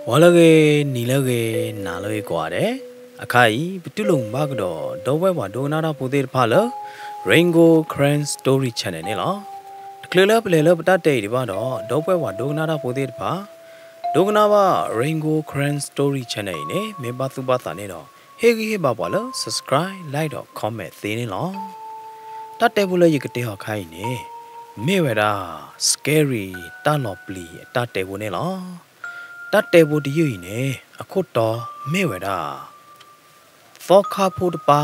ဂီၤလၢအဂ့ၤ, နံၤလၢအဂ့ၤ, နၤလၢအဂ့ၤကိးဂၤဒဲး, အခါအံၤ ပတူၢ်လိာ်မုာ်ဘၣ်ကဒီး ဒီပုၢ်ဝဲၢ်ပှၤဒိကနၣ်တၢ်ဖိသ့ၣ်တဖၣ်လၢ Rain Gold Karen Story Channel န့ၣ်လီၤ. တချုးလၢပလဲၤလၢပတၢ်တဲအံၤဒံးဘၣ်ဒီး ဒီပုၢ်ဝဲၢ်ပှၤဒိကနၣ်တၢ်ဖိသ့ၣ်တဖၣ် ဒိကနၣ်ဘၣ် Rain Gold Karen Story Channel အံၤန့ၣ် မ့ၢ်ဘၣ်သူၣ်ဘၣ်သးန့ၣ်ဒီး ဟ့ၣ်ဂံၢ်ဟ့ၣ်ဘါပှၤလၢ subscribe, like ဒီး comment သ့န့ၣ်လီၤ. တၢ်တဲဖိလၢယကတဲအီၤအခါအံၤန့ၣ် မ့ၢ်ဝဲဒၣ် scary တၢ်လီၤပျံၤအတၢ်တဲဖိန့ၣ်လီၤ. တၢ်တဲဖိတယုၢ်အံၤန့ၣ် အခိၣ်တီမ့ၢ်ဝဲဒၣ် သီခါဖိတပါ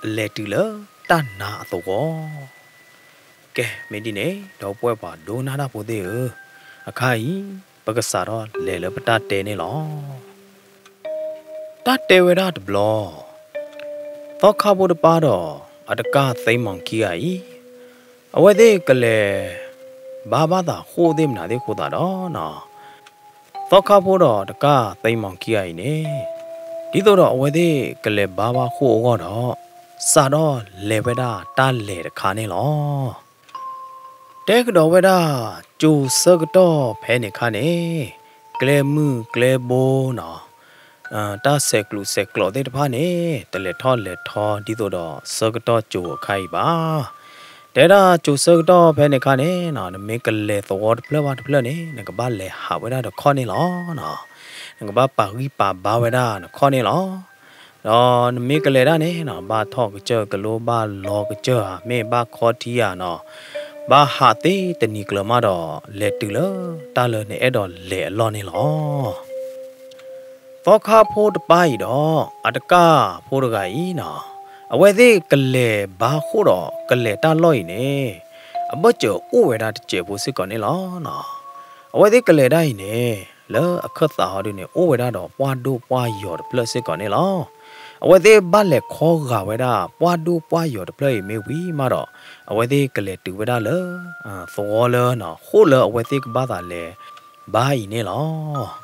အလဲၤတုၤလၢတၢ်နါအသဝီ. ကဲ မ့ၢ်ဒ်န့ၣ် ဒီပုၢ်ဝဲၢ်ပှၤဒိကနၣ်တၢ်ဖိသ့ၣ်ဧၢ, အခါအံၤ ပကစးထီၣ်လဲၤလၢပတၢ်တဲန့ၣ်လီၤ. တၢ်တဲဝဲဒၣ်တဘျီ, သီခါဖိတပါဒီး အတကၢ်သ့မီၤခံဂၤအံၤ အဝဲသ့ၣ်ကလဲၤ ဘါဘၣ်သးဃိၣ်သ့ၣ်မနုၤသ့ၣ်အဃိသတးဒီး သီခါဖိဒီးတကၢ်သ့မီၤခံဂၤအံၤန့ၣ် ဒ်သိးဒီးအဝဲသ့ၣ်ကလဲၤဘါဘၣ်ဃိၣ်အဂီၢ်ဒီး စးထီၣ်လဲၤဝဲဒၣ်တၢ်လဲၤတခါန့ၣ်လီၤ. တဲကဒီးဝဲဒၣ် ကၠိၤဆၢကတီၢ်ဖဲန့ၣ်အခါန့ၣ် ကျဲမုၢ်ကျဲဘိနီၤ တၢ်ဆဲးကျိးဆဲးကျိးသ့ၣ်တဖၣ်န့ၣ် တလဲၤထီၣ်လဲၤထီဒ်သိးဒီးဆၢကတီၢ်ကၠိၤအခါအံၤဘၣ်. တဲဒၣ်ကၠိၤဆၢကတီၢ်ဖဲန့ၣ်အခါန့ၣ်နီၤ နမ့ၢ်ကလဲၤသဝီတဖျၢၣ်ဘၣ်တဖျၢၣ်န့ၣ် နကဘၣ်လဲၤဟးဝဲဒၣ်ဒီးခီၣ်န့ၣ်လီၤ. နကဘၣ်ပာ်ဂံၢ်ပာ်ဘါဝဲဒၣ်နခီၣ်န့ၣ်လီၤ. ဒီးနမ့ၢ်ကလဲၤဒၣ်န့ၣ်နီၤ ဘၣ်ထီၣ်ကစၢၢ်ကလိ ဘၣ်လီၤကစၢၢ်ဧါ မ့ၢ်ဘၣ်ခီထံဧါနီၤ ဘၣ်ဟးသ့တနံၤကျၢၤမးဒီး လဲၤတုၤလၢတၢ်လၢနအဲၣ်ဒိးလဲၤအလီၢ်န့ၣ်လီၤ. သီခါဖိတပါအံၤဒီး အတကၢ်ဖိတဂၤအံၤနီၤ အဝဲသ့ၣ်ကလဲၤဘါဃိၣ်ဒီးကလဲၤတၢ်လီၢ်အံၤန့ၣ် အဘၢၣ်စၢၤအိၣ်ဝဲဒၣ်တစဲးဖိစ့ၢ်ကီးန့ၣ်လီၤ. အဝဲသ့ၣ်ကလဲၤဒၣ်အံၤန့ၣ် လၢအခၢၣ်သးဟီဒုန့ၣ် အိၣ်ဝဲဒၣ်ဒီးပှၢ်ဒိၣ်ပှၢ်ယီၤတဖျၢၣ်စ့ၢ်ကီးန့ၣ်လီၤ. အဝဲသ့ၣ်ဘၣ်လဲၤခီဂာ်ဝဲဒၣ် ပှၢ်ဒိၣ်ပှၢ်ယီၤတဖျၢၣ်အံၤမ့ၢ်ဝံၤမးဒီး အဝဲသ့ၣ်ကလဲၤတုၤဝဲဒၣ်လၢ သဝီလၢ ဃိၣ်လၢအဝဲသ့ၣ်ကဘၣ်သးလဲၤဘါအံၤန့ၣ်လီၤ.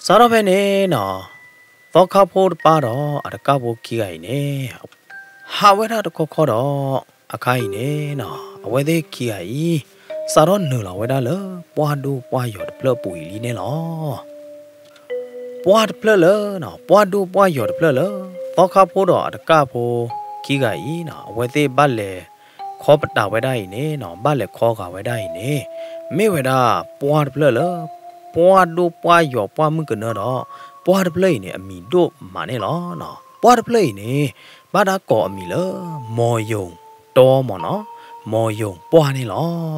စးထီၣ်ဖဲန့ၣ်နီၤ သီခါဖိတပါဒီးအတကၢ်ဖိခံဂၤအံၤန့ၣ် ဟးဝဲဒၣ်တခီခီဒီး အခါအံၤန့ၣ်နီၤ အဝဲသ့ၣ်ခံဂၤအံၤ စးထီၣ်နုာ်လီၤဝဲဒၣ်လၢပှၢ်ဒိၣ်ပှၢ်ယီၤတဖျၢၣ်အပူၤအံၤလံန့ၣ်လီၤ. ပှၢ်တဖျၢၣ်လၢ ပှၢ်ဒိၣ်ပှၢ်ယီၤတဖျၢၣ်လၢ သီခါဖိဒီးအတကၢ်ဖိခံဂၤအံၤနီၤ အဝဲသ့ၣ်ဘၣ်လဲၤခီပတာ်ဝဲဒၣ်အံၤန့ၣ်နီၤ ဘၣ်လဲၤခီဂာ်ဝဲဒၣ်အံၤန့ၣ် မ့ၢ်ဝဲဒၣ်ပှၢ်တဖျၢၣ်လၢ ပှၢ်ဒိၣ်ပှၢ်ယီၤပှၢ်မုၢ်ကနၢဒီး ပှၢ်တဖျၢၣ်အံၤန့ၣ် အမံၤဒိၣ်မးန့ၣ်လီၤ. ပှၢ်တဖျၢၣ်အံၤန့ၣ် ဘၣ်တၢ်ကိးအမံၤလၢ မီၤယိၤတီမ့ၢ်နီၤ မီၤယိၤပှၢ်န့ၣ်လီၤ.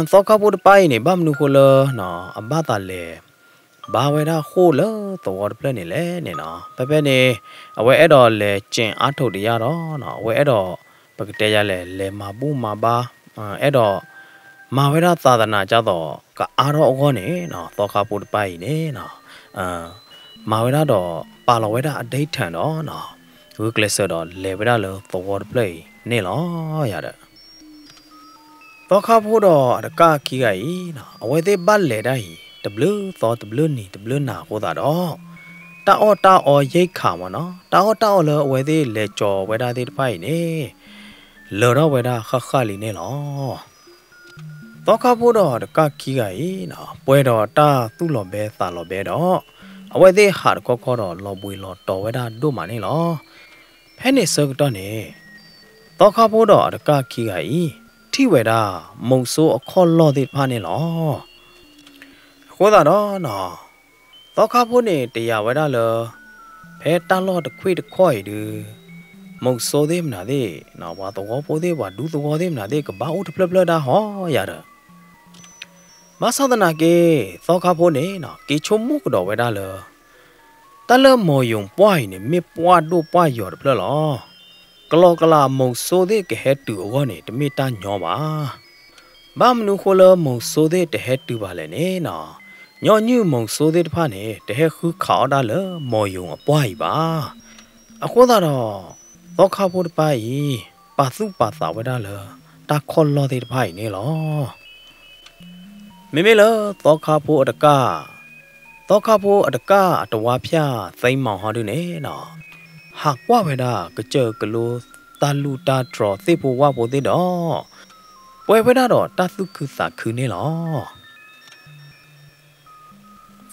သီခါဖိတပါအံၤန့ၣ် ဘၣ်မနုၤဃိလၢ အဘၣ်သးလဲၤ ဘါဝဲဒၣ်ဃိၣ်လၢသဝီတဖျၢၣ်န့ၣ်လဲၣ်န့ၣ်နီၤ ဖဲဖဲန့ၣ် အဝဲအဲၣ်ဒိးလဲၤကၠ့အါထိးတယၢ်ဒီး အဝဲအဲၣ်ဒိး ပကတဲယၤလဲၣ် လဲၤမၤဘူၣ်မၤဘါ အဲၣ်ဒိး မၤဝဲဒၣ်သးသနာ်ကၢ်သိး ကအါထီၣ်အဂီၢ်န့ၣ်နီၤ သီခါဖိတပါအံၤန့ၣ်နီၤ မၤဝဲဒၣ်ဒီး ပာ်လီၤဝဲဒၣ်အဒ့ထၢၣ်ဒီးနီၤ ဂုာ်ကျဲးစၢးဒီးလဲၤဝဲဒၣ်လၢသဝီတဖျၢၣ်အံၤန့ၣ်လီၤ. ယၤဒီး သီခါဖိဒီးအတကၢ်ခံဂၤအံၤနီၤ အဝဲသ့ၣ်ဘၣ်လဲၤဒၣ်အံၤ တဘျုးသီတဘျုးနံၤတဘျုးနၤအဃိသတးဒီး တၢ်အီၣ်တၢ်အီယဲၢ်ခးမ့ၢ်နီၤ တၢ်အီၣ်တၢ်အီလၢအဝဲသ့ၣ်လဲၤကၠီၤဝဲဒၣ်သ့ၣ်တဖၣ်အံၤန့ၣ် လၢာ်ထီၣ်ဝဲဒၣ်ဃၣ်ဃၣ်လံန့ၣ်လီၤ. သီခါဖိဒီးတကၢ်ခံဂၤအံၤနီၤ ပှဲၤဒီးတၢ်သူၣ်လီၤဘဲသးလီၤဘဲဒီး အဝဲသ့ၣ်ဟးတခီခီဒီးလီၤဘှံးလီၤတီၤဝဲဒၣ်ဒိၣ်မးန့ၣ်လီၤ. ဖဲန့ၣ်ဆၢကတီၢ်န့ၣ် သီခါဖိဒီးအတကၢ်ခံဂၤအံၤ ထံၣ်ဝဲဒၣ် မုဆိုးအခီၣ်လီၢ်သ့ၣ်တဖၣ်န့ၣ်လီၤ. အဃိသတးဒီးနီၤ သီခါဖိန့ၣ်တယာ်ဝဲဒၣ်လၢ ဖဲတၢ်လီၢ်တခွ့ၣ်တခီၣ်အံၤဒုး မုဆိုးသ့ၣ်မနုၤသ့ၣ် ပှၤသဝီဖိသ့ၣ် ပှၤဒူသဝီသ့ၣ်မနုၤသ့ၣ် ကဘၣ်အိၣ်တဖျၢၣ်ဖျၢၣ်ဒၣ်ဟီယၤဒီး ဘၣ်ဆၣ်သနာ်က့ သီခါဖိန့ၣ်နီၤ က့ၤဆိကမိၣ်ကဒီးဝဲဒၣ်လၢ တၢ်လၢမီၤယိၤပှၢ်အံၤန့ၣ် မ့ၢ်ပှၢ်ဒိၣ်ပှၢ်ယီၤတဖျၢၣ်လီၤ. ကလီကလးမုဆိုးသ့ၣ်ကဟဲတုၤအဂီၢ်န့ၣ် တမ့ၢ်တၢ်ညီဘၣ်. ဘၣ်မနုၤဃိလၢမုဆိုးသ့ၣ်တဟဲတုၤဘၣ်လဲၣ်န့ၣ်နီၤ ညီနုၢ်မုဆိုးသ့ၣ်တဖၣ်န့ၣ် တဟဲဃုခးအီၣ်ဒၣ်လၢမီၤယိၤအပှၢ်အံၤဘၣ်. အဃိသတးဒီး သီခါဖိတပါအံၤ ပာ်သူၣ်ပာ်သးဝဲဒၣ်လၢ တၢ်ခီၣ်လီၢ်သ့ၣ်တဖၣ်အံၤန့ၣ်လီၤ. မ့မ့ၢ်လၢသီခါဖိအတကၢ်, သီခါဖိအတကၢ်အတဝါဖၠၣ်သ့မီၤဟီဒုန့ၣ်နီၤ ဟးကွၢ်ဝဲဒၣ်ကစၢၢ်ကလိ တၢ်လူၢ်တၢ်တြီၤသ့ၣ်ဖိဝၣ်ဖိသ့ၣ်ဒီး ပှဲၤဝဲဒၣ်ဒီးတၢ်သူၣ်ခုသးခုန့ၣ်လီၤ.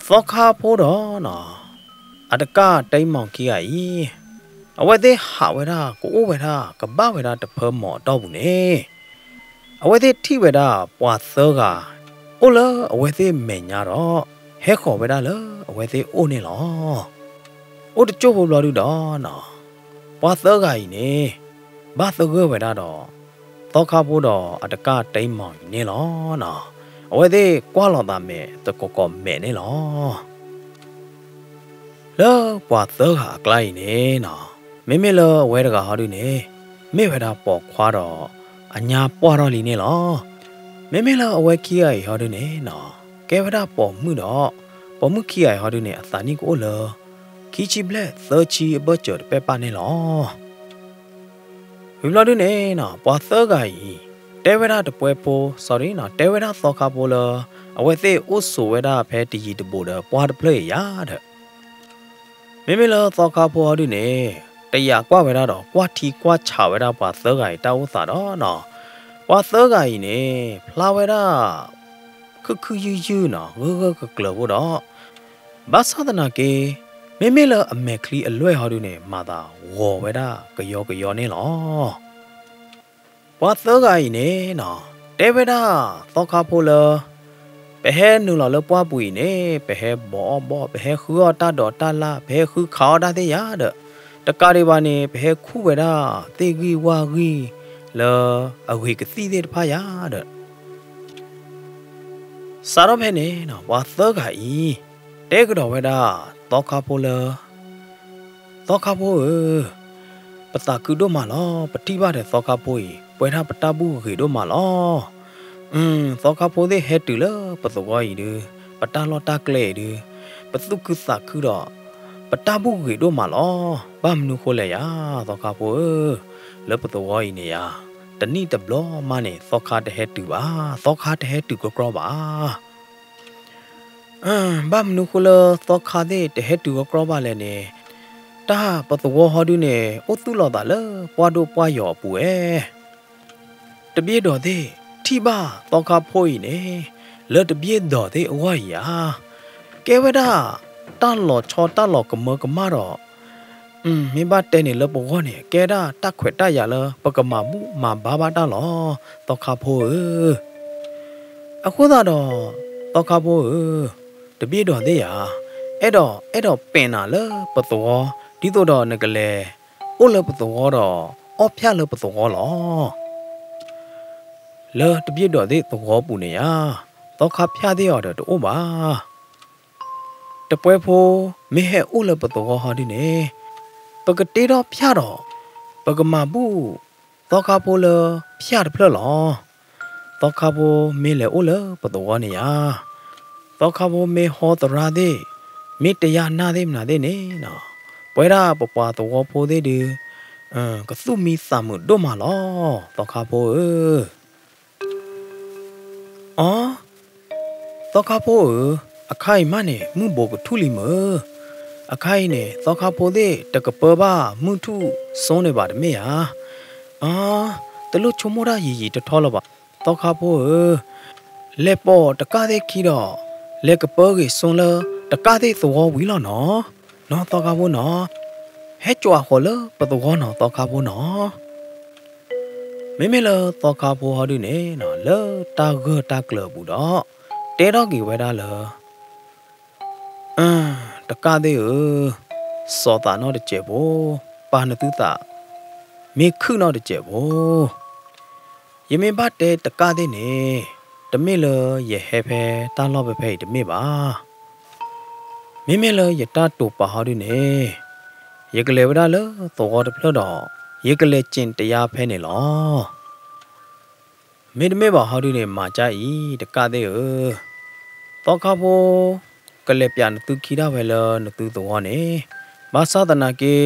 သီခါဖိဒီးနီၤ အတကၣ်တံမီၢ်ခံဂၤအံၤ, အဝဲသ့ၣ်ဟးဝဲဒၣ် ကအိၣ်ဝဲဒၣ် ကဘၣ်ဝဲဒၣ်တဖၢမီၢ်အတီၢ်ပူၤန့ၣ်, အဝဲသ့ၣ်ထံၣ်ဝဲဒၣ်ပှၤသၢဂၤ အိၣ်လၢအဝဲသ့ၣ်မဲာ်ညါဒီး ဟဲဃီၤဝဲဒၣ်လၢအဝဲသ့ၣ်အိၣ်န့ၣ်လီၤ. အိၣ်တစိၢ်ဖိဘျီဒုဒီးနီၤ ပှၤသၢဂၤအံၤန့ၣ် ဘၣ်သဂၢၢ်ဝဲဒၣ်ဒီး သီခါဖိဒီးအတကၣ်တံမီၢ်အံၤန့ၣ်လီၤနီၤ. အဝဲသ့ၣ်ကွၢ်လိာ်သးမဲာ်သကိးကိးမဲာ်န့ၣ်လီၤ. လၢပှၤသၢဂၤအကျါအံၤန့ၣ်နီၤ, မ့မ့ၢ်လၢအဝဲတဂၤဟီဒုန့ၣ် မ့ၢ်ဝဲဒၣ်ပိာ်ခွါဒီး အညါပှၢ်ထီၣ်လံန့ၣ်လီၤ. မ့မ့ၢ်လၢအဝဲခံဂၤအံၤဟီဒုန့ၣ်နီၤ ကဲဝဲဒၣ်ပိာ်မုၣ်ဒီး ပိာ်မုၣ်ခံဂၤအံၤဟီဒုန့ၣ် အသးနံၣ်ကအိၣ်လၢ ခံဆံဘျဲၣ်သၢဆံအဘၢၣ်စၢၤတပဲၢ်ပၢ်န့ၣ်လီၤ. ဝံၤဘျီဒုန့ၣ်နီၤ ပှၤသၢဂၤအံၤ တဲဝဲဒၣ်တပှဲဖိ sorry နီၤ တဲဝဲဒၣ်သီခါဖိလၢ အဝဲသ့ၣ်အိၣ်ဆိးဝဲဒၣ်ဖဲတယံၤတဘူးဒီးပှၢ်တဖျၢၣ်အံၤယါဒီး မ့မ့ၢ်လၢသီခါဖိဟီဒုန့ၣ် တယာ်ကွၢ်ဝဲဒၣ်ဒီး ကွၢ်ထံကွၢ်ဆးဝဲဒၣ်ပှၤသၢဂၤအံၤတၢ်အိၣ်သးဒီးနီၤ, ပှၤသၢဂၤအံၤန့ၣ် ဖျါဝဲဒၣ် ခုၣ်ခုၣ်ယုၢ်ယုၢ်နီၤ ဂၢၢ်ဂၢၢ်ကျၢၤကျၢၤဖိဒီး ဘၣ်ဆၣ်သနာ်က့ မ့မ့ၢ်လၢအမဲာ်ချံအလွဲၢ်ဟီဒုန့ၣ် မၤသးဂီၤဝဲဒၣ်ကယီကယီန့ၣ်လီၤ. ပှၤသၢဂၤအံၤန့ၣ်နီၤ တဲဝဲဒၣ်သီခါဖိလၢ ပဟဲနုာ်လီၤလၢပှၢ်ပူၤအံၤန့ၣ် ပဟဲဘီးအီၣ်ဘီၣ် ပဟဲဃုအီၣ်တၢ်ဒိးတၢ်လၣ် ပဟဲဃုခးအီၣ်တၢ်သ့ၣ်ယါဒီး တကးဒံးဘၣ်န့ၣ် ပဟဲခူၣ်ဝဲဒၣ်သ့ၣ်ဂံၢ်ဝၣ်ဂံၢ် လၢအဂ့ၤကသံၣ်သ့ၣ်တဖၣ်ယါဒီး စးထီၣ်ဖဲန့ၣ်နီၤ ပှၤသၢဂၤအံၤ တဲကဒီးဝဲဒၣ်သီခါဖိလၢ သီခါဖိဧၢ, ပသးခုဒိၣ်မးလီၤ. ပထံၣ်ဘၣ်ဒီးသီခါဖိအံၤ ပှဲဒၣ်ပတၢ်ဘူၣ်ဂ့ၤဒိၣ်မးလီၤ. အၢ သီခါဖိသ့ၣ်ဟဲတုၤလၢပသဝီအံၤဒု, ပတၢ်လီၢ်တၢ်ကျဲအံၤဒု, ပသူၣ်ခုသးခုဒီး ပတၢ်ဘူၣ်ဂ့ၤဒိၣ်မးလီၤ. ဘၣ်မနုၤဃိလဲၣ်ယၤ သီခါဖိဧၢ, လၢပသဝီအံၤန့ၣ်ယၤ တနံၣ်တဘျီမးန့ၣ် သီခါတဟဲတုၤဘၣ်, သီခါတဟဲတုၤကြီကြီဘၣ်. ဘၣ်မနုၤဃိလၢသီခါသ့ၣ်တဟဲတုၤကြီကြီဘၣ်လဲၣ်န့ၣ်, တၢ်ပသဝီဟီဒုန့ၣ် အိၣ်သူၣ်လီၤသးလၢပှၢ်ဒိၣ်ပှၢ်ယီၤအပူၤဧါ. တဘျ့ဒိးသ့ၣ်ထံၣ်ဘၣ်သီခါဖိအံၤန့ၣ်, လၢတဘျ့ဒိးသ့ၣ်အဂီၢ်အံၤဧါ, ကဲဝဲဒၣ်တၢ်လီၤဆီတၢ်လီၤကမၢကမၣ်ဒီး မ့ၢ်ဘၣ်တဲန့ၣ်လၢပဂီၢ်န့ၣ် ကဲဒၣ်တၢ်ခွဲးတၢ်ယာ်လၢပကမၤဘူၣ်မၤဘါဘၣ်တၢ်လီၤ, သီခါဖိဧၢ. အဃိသတးဒီး သီခါဖိဧၢ, တဘျ့ဒိးသ့ၣ်ယၤ, အဲၣ်ဒိး အဲၣ်ဒိးပဲာ်နၤလၢပသဝီ, ဒ်သိးဒီးနကလဲၤအိၣ်လၢပသဝီဒီး အီၣ်ဖၠၣ်လၢပသဝီလီၤ. လၢတဘျ့ဒိးသ့ၣ်သဝီပူၤန့ၣ်ဧါ, သီခါဖၠၣ်သ့ၣ်အီၤဒီးတအိၣ်ဘၣ်. တပှဲဖိမ့ၢ်ဟဲအိၣ်လၢပသဝီဟီဒုန့ၣ်, ပကတ့ထီၣ်ဖၠၣ်ဒီး ပကမၤဘူၣ်သီခါဖိလၢဖၠၣ်တဖျၢၣ်လီၤ. သီခါဖိမ့ၢ်လဲၤအိၣ်လၢပသဝီန့ၣ်ဧါ, သီခါဖိမ့ၢ်ဟီသရၣ်သ့ၣ်, မ့ၢ်တယၢ်နၢ်သ့ၣ်မနုၤသ့ၣ်န့ၣ်နီၤ, ပဝဲဒၣ်ပပှၤသဝီဖိသ့ၣ်ဒု, ကသူၣ်မံသးမုာ်ဒိၣ်မးလီၤ, သီခါဖိဧၢ. အီ, သီခါဖိဧၢ, အခါအံၤမးန့ၣ် မုၢ်ဘိးကထူၣ်လံမုၢ်, အခါအံၤန့ၣ် သီခါဖိသ့ၣ်တကပၢဘၣ်မုၢ်ထူၣ်စိန့ၣ်ဘၣ်တမ့ၢ်ဧါ. အီ, တလိၣ်ဆိကမိၣ်တၢ်ယံာ်ယံာ်ထီထီလၢၤဘၣ်, သီခါဖိဧၢ, လဲၤပိာ်တကၣ်သ့ၣ်ခံဒီး လဲၤကပၢဂ့ၤစိလၢတကၣ်သ့ၣ်သဝီဝံၤလီၤနီၤ, နီၤသီခါဖိနီၤ, ဟဲကွၢ်ဃီၤလၢပသဝီနီၤ သီခါဖိနီၤ. မ့မ့ၢ်လၢသီခါဖိဟီဒုန့ၣ်နီၤ လၢတၢ်ဂၢၢ်တၢ်ကျၢၤအပူၤဒီး တဲထီၣ်က့ၤဝဲဒၣ်လၢ တကၣ်သ့ၣ်ဧၢ, စီၤသးနီၣ်တစဲးဖိ, ပာ်နသုသး, မ့ၢ်ခုၣ်နီၣ်တစဲးဖိ, ယမ့ၢ်ဘၣ်တဲတကၣ်သ့ၣ်န့ၣ်, တမ့ၢ်လၢယဟဲဖဲတၢ်လီၢ်ဖဲဖဲအံၤတမ့ၢ်ဘၣ်. မ့မ့ၢ်လၢယတၢ်တိာ်ပာ်ဟီဒုန့ၣ်, ယကလဲၤဝဲဒၣ်လၢသဝီတဖျၢၣ်ဒီး ယကလဲၤက့ၤတယါဖဲန့ၣ်လီၤ. မ့တမ့ၢ်ဘၣ်ဟီဒုန့ၣ် မၤကၢ်အံၤ တကၣ်သ့ၣ်ဧၢ, သီခါဖိ ကလဲၤပၠးနသုခံဒၣ်ဝဲလၢနသုသဝီန့ၣ်, ဘၣ်ဆၣ်သနာ်က့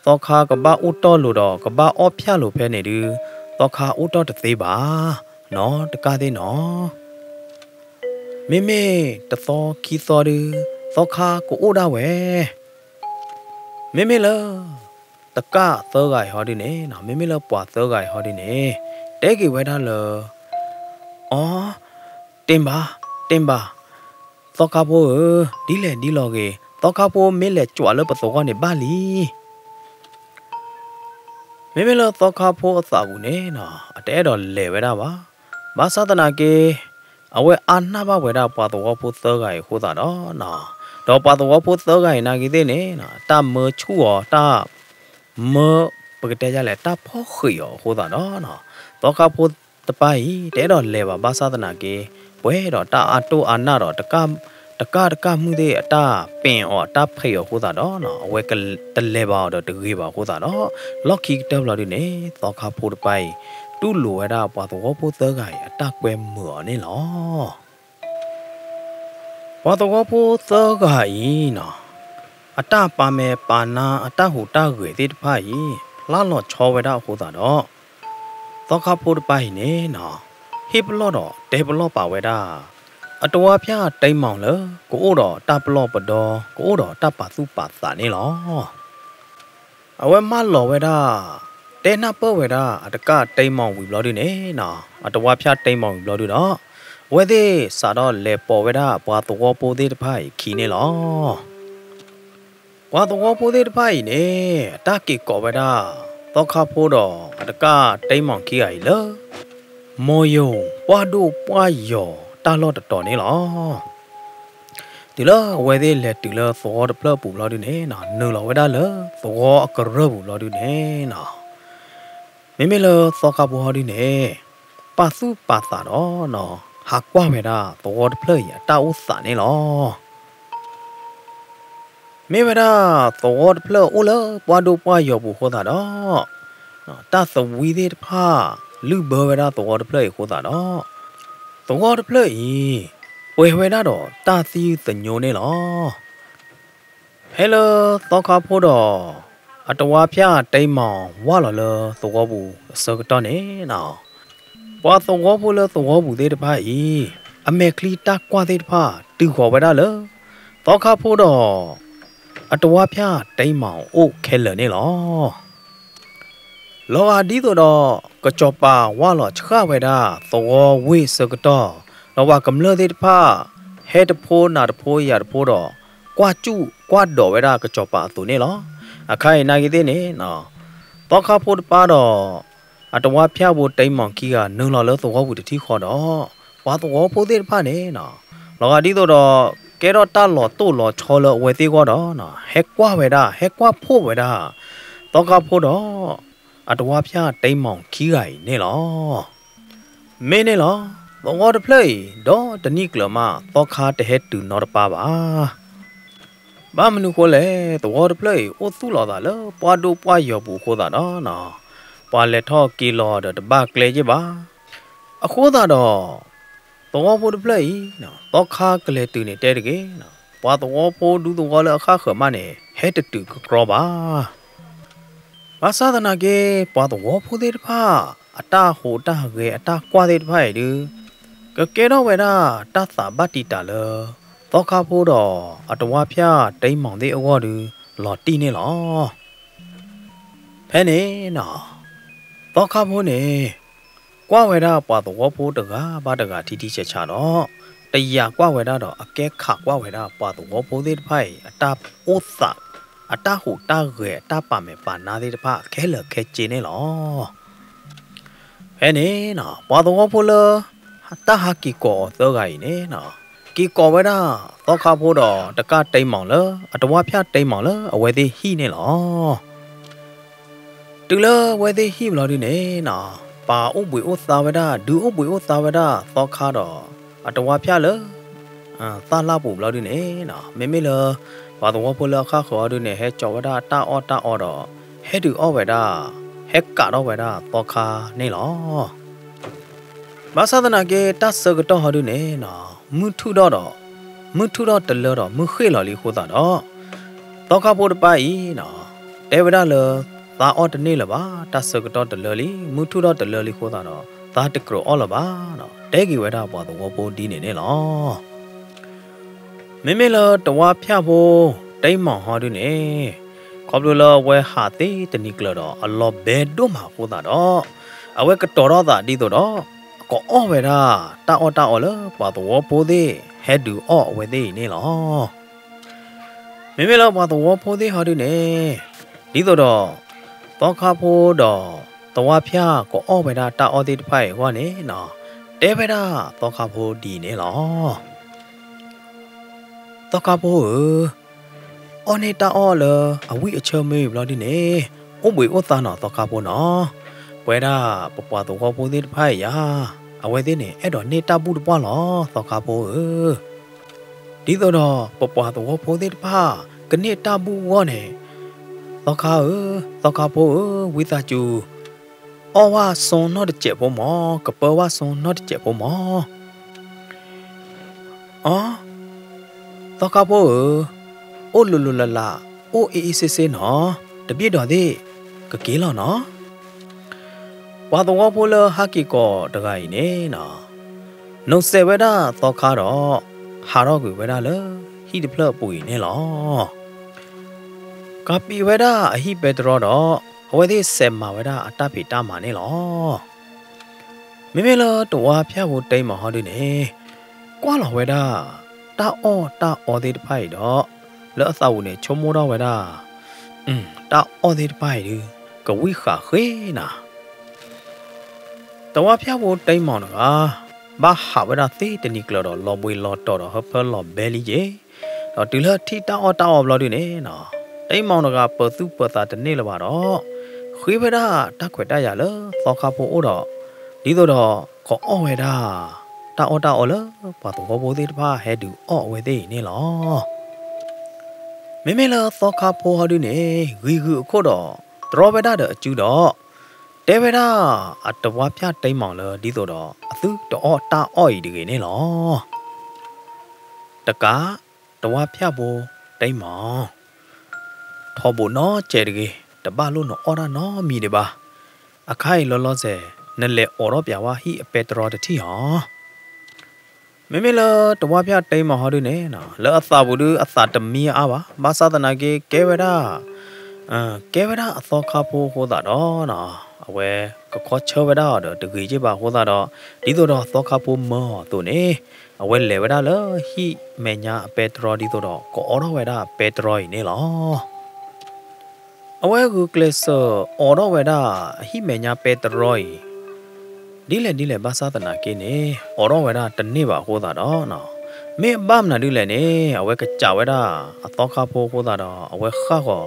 သီခါကဘၣ်အိၣ်တီၢ်လိာ်ဒီး ကဘၣ်အီၣ်ဖၠၣ်လိာ်ဖဲန့ၣ်ဒု, သီခါအိၣ်တီၢ်တသ့ဘၣ်, နီၤတကၣ်သ့ၣ်နီၤ. မ့မ့ၢ်တသီခံသီဒု, သီခါကအိၣ်ဒၣ်ဝဲ. မ့မ့ၢ်လၢ တကၣ်သၢဂၤအံၤဟီဒုန့ၣ်, မ့မ့ၢ်လၢပှၤသၢဂၤအံၤဟီဒုန့ၣ်, တဲက့ၤဝဲဒၣ်လၢ, အီ, တ့ၢ်ဘၣ်, တ့ၢ်ဘၣ်, သီခါဖိဧၢ, ဒ်လဲၣ်ဒ်လဲၣ်ဂ့ၤ, သီခါဖိမ့ၢ်လဲၤကွၢ်လၢပသဝီန့ၣ်ဘၣ်လံ. မ့မ့ၢ်လၢသီခါဖိအသးပူၤန့ၣ်နီၤ အတအဲၣ်ဒိးလဲၤဝဲဒၣ်ဘၣ်. ဘၣ်ဆၣ်သနာ်က့ အဝဲအါနၢ်ဘၣ်ဝဲဒၣ်ပှၤသဝီဖိသၢဂၤအံၤအဃိသတးဒီးနီၤ, ဒီးပှၤသဝီဖိသၢဂၤအံၤနာ်က့သ့ၣ်န့ၣ်နီၤ တၢ်မၢဆူၣ်အီၤ တၢ်မၢ ပကတဲဒ်လဲၣ် တၢ်ဖီၣ်ဃံးအီၤအဃိသတးဒီးနီၤ, သီခါဖိတပၢ်အံၤ တအဲၣ်ဒိးလဲၤဘၣ် ဘၣ်ဆၣ်သနာ်က့ ပှဲၤဒီးတၢ်အါတိၢ်အါနၢ်ဒီး တကၢ်တကၢ်မုၢ်သ့ၣ် အတၢ်ပ့ၣ်အီၤ အတၢ်ဖံးအီၤအဃိသတးဒီးနီၤ အဝဲတလဲၤဘၣ်အီၤဒီးတဂ့ၤဘၣ်အဃိသတးဒီး လီၢ်ခံကတၢၢ်ဘျီဒုန့ၣ် သီခါဖိတပၢ်အံၤ တူၢ်လိာ်ဝဲဒၣ်ပှၤသဝီဖိသၢဂၤအံၤ အတၢ်ကွဲမုာ်အီၤန့ၣ်လီၤ. ပှၤသဝီဖိသၢဂၤအံၤနီၤ အတၢ်ပာ်မဲာ်ပာ်နါ အတၢ်ဟူးတၢ်ဂဲၤသ့ၣ်တဖၣ်အံၤ ဖျါလီၤဆီဝဲဒၣ်အဃိသတးဒီး သီခါဖိတပၢ်အံၤန့ၣ်နီၤ ဟ့ၣ်ပလီၢ်ဒီးတဲပလီၢ်ပာ်ဝဲဒၣ် အတဝါဖၠၣ်တံမီၤလၢ ကအိၣ်ဒီးတၢ်ပလီၢ်ပဒီ ကအိၣ်ဒီးတၢ်ပာ်သူၣ်ပာ်သးန့ၣ်လီၤ. အဝဲမၢလီၤဝဲဒၣ် တဲနၢ်ပၢၢ်ဝဲဒၣ် အတကၢ်တံမီၤဝံၤဘျီဒုန့ၣ်နီၤ အတဝါဖၠၣ်တံမီၤဝံၤဘျီဒုဒီး အဝဲသ့ၣ်စးထီၣ်လဲၤပိာ်ဝဲဒၣ်ပှၤသဝီဖိသ့ၣ်တဖၣ်အံၤခံန့ၣ်လီၤ. ပှၤသဝီဖိသ့ၣ်တဖၣ်အံၤန့ၣ် အတၢ်က့ၤကိးဝဲဒၣ် သီခါဖိဒီးအတကၢ်တံမီၤခံဂၤအံၤလၢ မိၢ်ယိၤ ပှၢ်ဒိၣ်ပှၢ်ယီၤတၢ်လီၢ်တတီၤန့ၣ်လီၤ. တုၤလၢအဝဲသ့ၣ်လဲၤတုၤလၢသဝီတဖျၢၣ်အပူၤဘျီဒုန့ၣ်နီၤ နုာ်လီၤဝဲဒၣ်လၢသဝီအကရၢၢ်ပူၤဘျီဒုန့ၣ်နီၤ မ့မ့ၢ်လၢသီခါဖိဟီဒုန့ၣ် ပာ်သူၣ်ပာ်သးဒီးနီၤ ဟးကွၢ်ဝဲဒၣ်သဝီတဖျၢၣ်အံၤအတၢ်အိၣ်သးန့ၣ်လီၤ. မ့ၢ်ဝဲဒၣ်သဝီတဖျၢၣ်အိၣ်လၢပှၢ်ဒိၣ်ပှၢ်ယီၤပူၤအဃိသတးဒီး တၢ်သဝံသ့ၣ်တဖၣ် လုၢ်ဘၢဝဲဒၣ်သဝီတဖျၢၣ်အံၤအဃိသတးဒီး သဝီတဖျၢၣ်အံၤ ပှဲၤဝဲဒၣ်ဒီးတၢ်သယုၢ်သညိန့ၣ်လီၤ. ဖဲလၢသီခါဖိဒီး အတဝါဖၠၣ်တံမီၤဝၢ်လီၤလၢသဝီပူၤအဆၢကတီၢ်န့ၣ်နီၤ ပှၤသဝီဖိလၢသဝီပူၤသ့ၣ်တဖၣ်အံၤ အမဲာ်ချံတၢ်ကွၢ်သ့ၣ်တဖၣ် တုၤဃီၤဝဲဒၣ်လၢ သီခါဖိဒီး အတဝါဖၠၣ်တံမီၤအိၣ်ခဲလၢာ်န့ၣ်လီၤ. လီၤဂာ်ဒ်သိးဒီး ကစီၤပၤဝၢ်လီၤဆှၣ်ဝဲဒၣ်သဝီဝ့ၢ်အဆၢကတီၢ်, ဒီးပှၤကမျၢၢ်သ့ၣ်တဖၣ် ဟဲတဖိနၤတဖိယၤတဖိဒီး ကွၢ်စူၣ်ကွၢ်ဒိးဝဲဒၣ်ကစီၤပၤအသိးန့ၣ်လီၤ. အခါအံၤနာ်က့သ့ၣ်န့ၣ် သီခါဖိတပၢ်ဒီး အတဝါဖၠၣ်ဖိတံမီၤခံဂၤ နုာ်လီၤလၢသဝီပူၤတထံၣ်ဃီဒီး ပှၤသဝီဖိသ့ၣ်တဖၣ်န့ၣ် လီၤဂာ်ဒ်သိးဒီး ကဲထီၣ်တၢ်လီၤတိၢ်လီၤဆီလၢအဝဲသ့ၣ်အဂီၢ်ဒီး ဟဲကွၢ်ဝဲဒၣ် ဟဲကွၢ်ဖှိၣ်ဝဲဒၣ် သီခါဖိဒီး အတဝါဖၠၣ်တံမီၤခံဂၤအံၤန့ၣ်လီၤ. မ့ၢ်န့ၣ်လီၤ, သဝီတဖျၢၣ်အံၤ ဒီးတနံၣ်ကျၢၤမး သီခါတဟဲတုၤနီတပၢ်ဘၣ်. ဘၣ်မနုၤဃိလဲၣ်, သဝီတဖျၢၣ်အံၤ အိၣ်သူၣ်လီၤသးလၢပှၢ်ဒိၣ်ပှၢ်ယီၤပူၤအဃိသတးဒီး ပှၤလဲၤထီၣ်က့ၤလီၤဒီးတဘၣ်ကျဲက့ဘၣ်. အဃိသတးဒီး သဝီဖိတဖျၢၣ်အံၤ သီခါကလဲၤတုၤန့ၣ်တဲတဂ့ၤ, ပှၤသဝီဖိဒူသဝီလၢအခၣ်ဃၢၤမးန့ၣ် ဟဲတတုၤကကြီဘၣ်. ဘၣ်ဆၣ်သနာ်က့ ပှၤသဝီဖိသ့ၣ်တဖၣ် အတၢ်ဟူးတၢ်ဂဲၤအတၢ်ကွၢ်သ့ၣ်တဖၣ်အံၤဒုး ကကဲထီၣ်ဝဲဒၣ်တၢ်သးဘၣ်တံာ်တာ်လၢ သီခါဖိဒီးအတဝါဖၠၣ်တံမီၤသ့ၣ်အဂီၢ်ဒုး လီၤတံၢ်န့ၣ်လီၤ. ဖဲန့ၣ်နီၤ သီခါဖိန့ၣ် ကွၢ်ဝဲဒၣ်ပှၤသဝီဖိတဂၤဘၣ်တဂၤထံထံဆးဆးဒီး တယာ်ကွၢ်ဝဲဒၣ်ဒီးအကဲခးကွၢ်ဝဲဒၣ်ပှၤသဝီဖိသ့ၣ်တဖၣ်အံၤ အတၢ်အိၣ်သး အတၢ်ဟူးတၢ်ဂဲၤအတၢ်ပာ်မဲာ်ပာ်နါသ့ၣ်တဖၣ်ခဲလၢာ်ခဲဆ့န့ၣ်လီၤ. ဖဲန့ၣ်နီၤ ပှၤသဝီဖိလၢ တၢ်ဟးက့ၤကိးအီၤသၢဂၤအံၤန့ၣ်နီၤ က့ၤကိးဝဲဒၣ်သီခါဖိဒီးတကၢ်တံမီၤလၢ အတဝါဖၠၣ်တံမီၤလၢအဝဲသ့ၣ်ဟံၣ်န့ၣ်လီၤ. တုၤလၢအဝဲသ့ၣ်ဟံၣ်ဘျီဒုန့ၣ်နီၤ ပာ်အိၣ်ဘှံးအိၣ်သါဝဲဒၣ် ဒုးအိၣ်ဘှံးအိၣ်သါဝဲဒၣ်သီခါဒီး အတဝါဖၠၣ်လၢ သၣ်လၢ်ပူၤဘျီဒုန့ၣ်နီၤ မ့မ့ၢ်လၢ ပှၤသဝီဖိလၢအခၣ်ဃၢၤအီၤဒုန့ၣ် ဟဲကၠီဝဲဒၣ်တၢ်အီၣ်တၢ်အီဒီး ဟဲဒုးအီၣ်ဝဲဒၣ် ဟဲကးထီၣ်ဝဲဒၣ်သီခါန့ၣ်လီၤ. ဘၣ်ဆၣ်သနာ်က့ တၢ်ဆၢကတီၢ်ဟီဒုန့ၣ်နီၤ မုၢ်ထူၣ်ထီၣ်ဒီး မုၢ်ထူၣ်ထီၣ်တလၢဒီး မုၢ်ဃ့ၢ်လီၤလံအဃိသတးဒီး သီခါဖိတပၢ်အံၤနီၤ တဲဝဲဒၣ်လၢ သါအီၣ်တန့ၢ်လၢၤဘၣ် တၢ်ဆၢကတီၢ်တလၢလံ မုၢ်ထူၣ်ထီၣ်တလၢလံအဃိသတးဒီး သါတကြၢးအီၣ်လၢၤဘၣ်နီၤ တဲက့ၤဝဲဒၣ်ပှၤသဝီဖိဒ်န့ၣ်န့ၣ်လီၤ. မ့မ့ၢ်လၢတဝါဖၠၣ်ဖိ တံမီၤဟီဒုန့ၣ် ခီဖျိလၢအဝဲဟးသ့တနံၤကျၢၤဒီး အလီၤဘဲဒိၣ်မးအဃိသတးဒီး အဝဲကတီၤထီၣ်သးဒ်သိးဒီး ကအီၣ်ဝဲဒၣ်တၢ်အီၣ်တၢ်အီလၢပှၤသဝီဖိသ့ၣ်ဟဲဒုးအီၣ်အဝဲသ့ၣ်အံၤန့ၣ်လီၤ. မ့မ့ၢ်လၢပှၤသဝီဖိသ့ၣ်ဟီဒုန့ၣ်, ဒ်သိးဒီး သီခါဖိဒီးသဝါဖၠၣ်ကအီၣ်ဝဲဒၣ်တၢ်အီၣ်သ့ၣ်တဖၣ်အံၤအဂီၢ်န့ၣ်, တဲဝဲဒၣ်သီခါဖိဒ်အံၤန့ၣ်လီၤ. သီခါဖိဧၢ, အီၣ်န့ၢ်တၢ်အီၣ်လၢအဝံၣ်အဆၢမ့ၢ်ဘျီဒုန့ၣ်, အိၣ်ဘှံးအိၣ်သါနီၤသီခါဖိနီၤ, ပဝဲဒၣ်ပပှၤသဝီဖိသ့ၣ်တဖၣ်အံၤယါ, အဝဲသ့ၣ်န့ၣ် အဲၣ်ဒိးန့ၢ်တၢ်ဘူၣ်တပှၢ်လီၤ သီခါဖိဧၢ. ဒ်သိးဒီးပပှၤသဝီဖိသ့ၣ်တဖၣ် ကန့ၢ်တၢ်ဘူၣ်အဂီၢ်န့ၣ်, သီခါဧၢ, သီခါဖိဧၢ, ဝံသးစူၤ အီၣ်ဝၣ်စိနီၢ်တစဲးဖိမၢ်, ကပၢဝၣ်စိနီၢ်တစဲးဖိမၢ်. အီ, သီခါဖိဧၢ, အိၣ်လိၤလိၤလးလး, အိၣ်အ့ၣ်အ့ၣ်စ့စ့နီၤ, တဘျီဒီးသ့ၣ်ကက့ၤလီၤနီၤ. ပှၤသဝီဖိလၢဟးက့ၤကီးတဂၤအံၤန့ၣ်, နိးစဲးဝဲဒၣ်သီခါဒီး ဟးထီၣ်ကွံာ်ဝဲဒၣ်လၢဟံၣ်တဖျၢၣ်အပူၤအံၤန့ၣ်လီၤ. ကပံးဝဲဒၣ်အဟံၣ်ပဲတြီဒီး အဝဲသ့ၣ်စဲးမၤဝဲဒၣ်အတၢ်ဖံးတၢ်မၤန့ၣ်လီၤ. မ့မ့ၢ်လၢတဝါဖၠၣ်ဖိတံမီၤဟီဒုန့ၣ်, ကွၢ်လီၤဝဲဒၣ် တၢ်အီၣ်တၢ်အီသ့ၣ်တဖၣ်အံၤဒီး, လၢအသးပူၤန့ၣ် ဆိကမိၣ်ထီၣ်ဝဲဒၣ်, တၢ်အီၣ်သ့ၣ်တဖၣ်အံၤဒု ကဝံၣ်ဃာ်ဃ့နၤ. တဝါဖၠၣ်ဖိတံမီၤတဂၤ ဘၣ်ဟးဝဲဒၣ်သ့တနံၤကျၢၤဒီး လီၤဘှံးလီၤတီၤဒီး ဟၢဖၢလီၤဘဲလံက့ၤ, ဒီးတုၤလၢထံၣ်တၢ်အီၣ်တၢ်အီဘျီဒုန့ၣ်, တံမီၤတဂၤပၢၤသူၣ်ပၢၤသးတန့ၢ်လၢၤဘၣ်ဒီး, ဃ့ဝဲဒၣ်တၢ်ခွဲးတၢ်ယာ်လၢသီခါဖိအိၣ်ဒီး, ဒ်သိးဒီးကအီၣ်ဝဲဒၣ် တၢ်အီၣ်တၢ်အီလၢပှၤသဝီဖိသ့ၣ်တဖၣ်ဟဲဒုးအီၣ်အဝဲသ့ၣ်အံၤန့ၣ်လီၤ. မ့မ့ၢ်လၢသီခါဖိဟီဒုန့ၣ် ဂံၤဂုာ်အခိၣ်ဒီး တြီဝဲဒၣ်ဒီးအစုဒီး, တဲဝဲဒၣ်အတဝါဖၠၣ်တံမီၤလၢ ဒ်သိးဒီးအသုတအီၣ်တၢ်အီၣ်အံၤတဂ့ၤန့ၣ်လီၤ. တကး, တဝါဖၠၣ်ဖိတံမီၤ, ထီဘိးနီစဲးတဂ့ၤ, တဘၣ်လိၣ်နအီၣ်တၢ်နီတမံၤဒံးဘၣ်. အခါအံၤလီၤလီၤဆဲး နလဲၤအိးထီၣ်ပၠးဝဲဟံၣ်အပဲတြီတထံၣ်ဧါ. မ့မ့ၢ်လၢတဝါဖၠၣ်တံမီၤဟီဒုန့ၣ်, လၢအသးပူၤဒုအသးတမံအါဘၣ်, ဘၣ်ဆၣ်သနာ်က့ကဲဝဲဒၣ် ကဲဝဲဒၣ်အသီခါဖိအဃိသတးဒီး, အဝဲကခီဆၢဝဲဒၣ်အီၤဒီးတဂ့ၤက့ဘၣ်အဃိသတးဒီး, ဒ်သိးဒီးသီခါဖိမၢအီၤအသိးန့ၣ်, အဝဲလဲၤဝဲဒၣ်လၢဟံၣ်မဲာ်ညါအပဲတြီဒ်သိးဒီး ကအီထီၣ်ဝဲဒၣ်ပဲတြီအံၤန့ၣ်လီၤ. အဝဲဂုာ်ကျဲးစၢးအိးထီၣ်ဝဲဒၣ်အဟံၣ်မဲာ်ညါပဲတြီအံၤ ဒ်လဲၣ်ဒ်လဲၣ်ဘၣ်ဆၣ်သနာ်က့န့ၣ်, အိးထီၣ်ဝဲဒၣ်တန့ၢ်ဘၣ်အဃိသတးဒီး, မ့ၢ်ဘၣ်မနုၤဒ်လဲၣ်န့ၣ်, အဝဲကစးဝဲဒၣ်အသီခါဖိအဃိသတးဒီး အဝဲဃၣ်ဃီၤ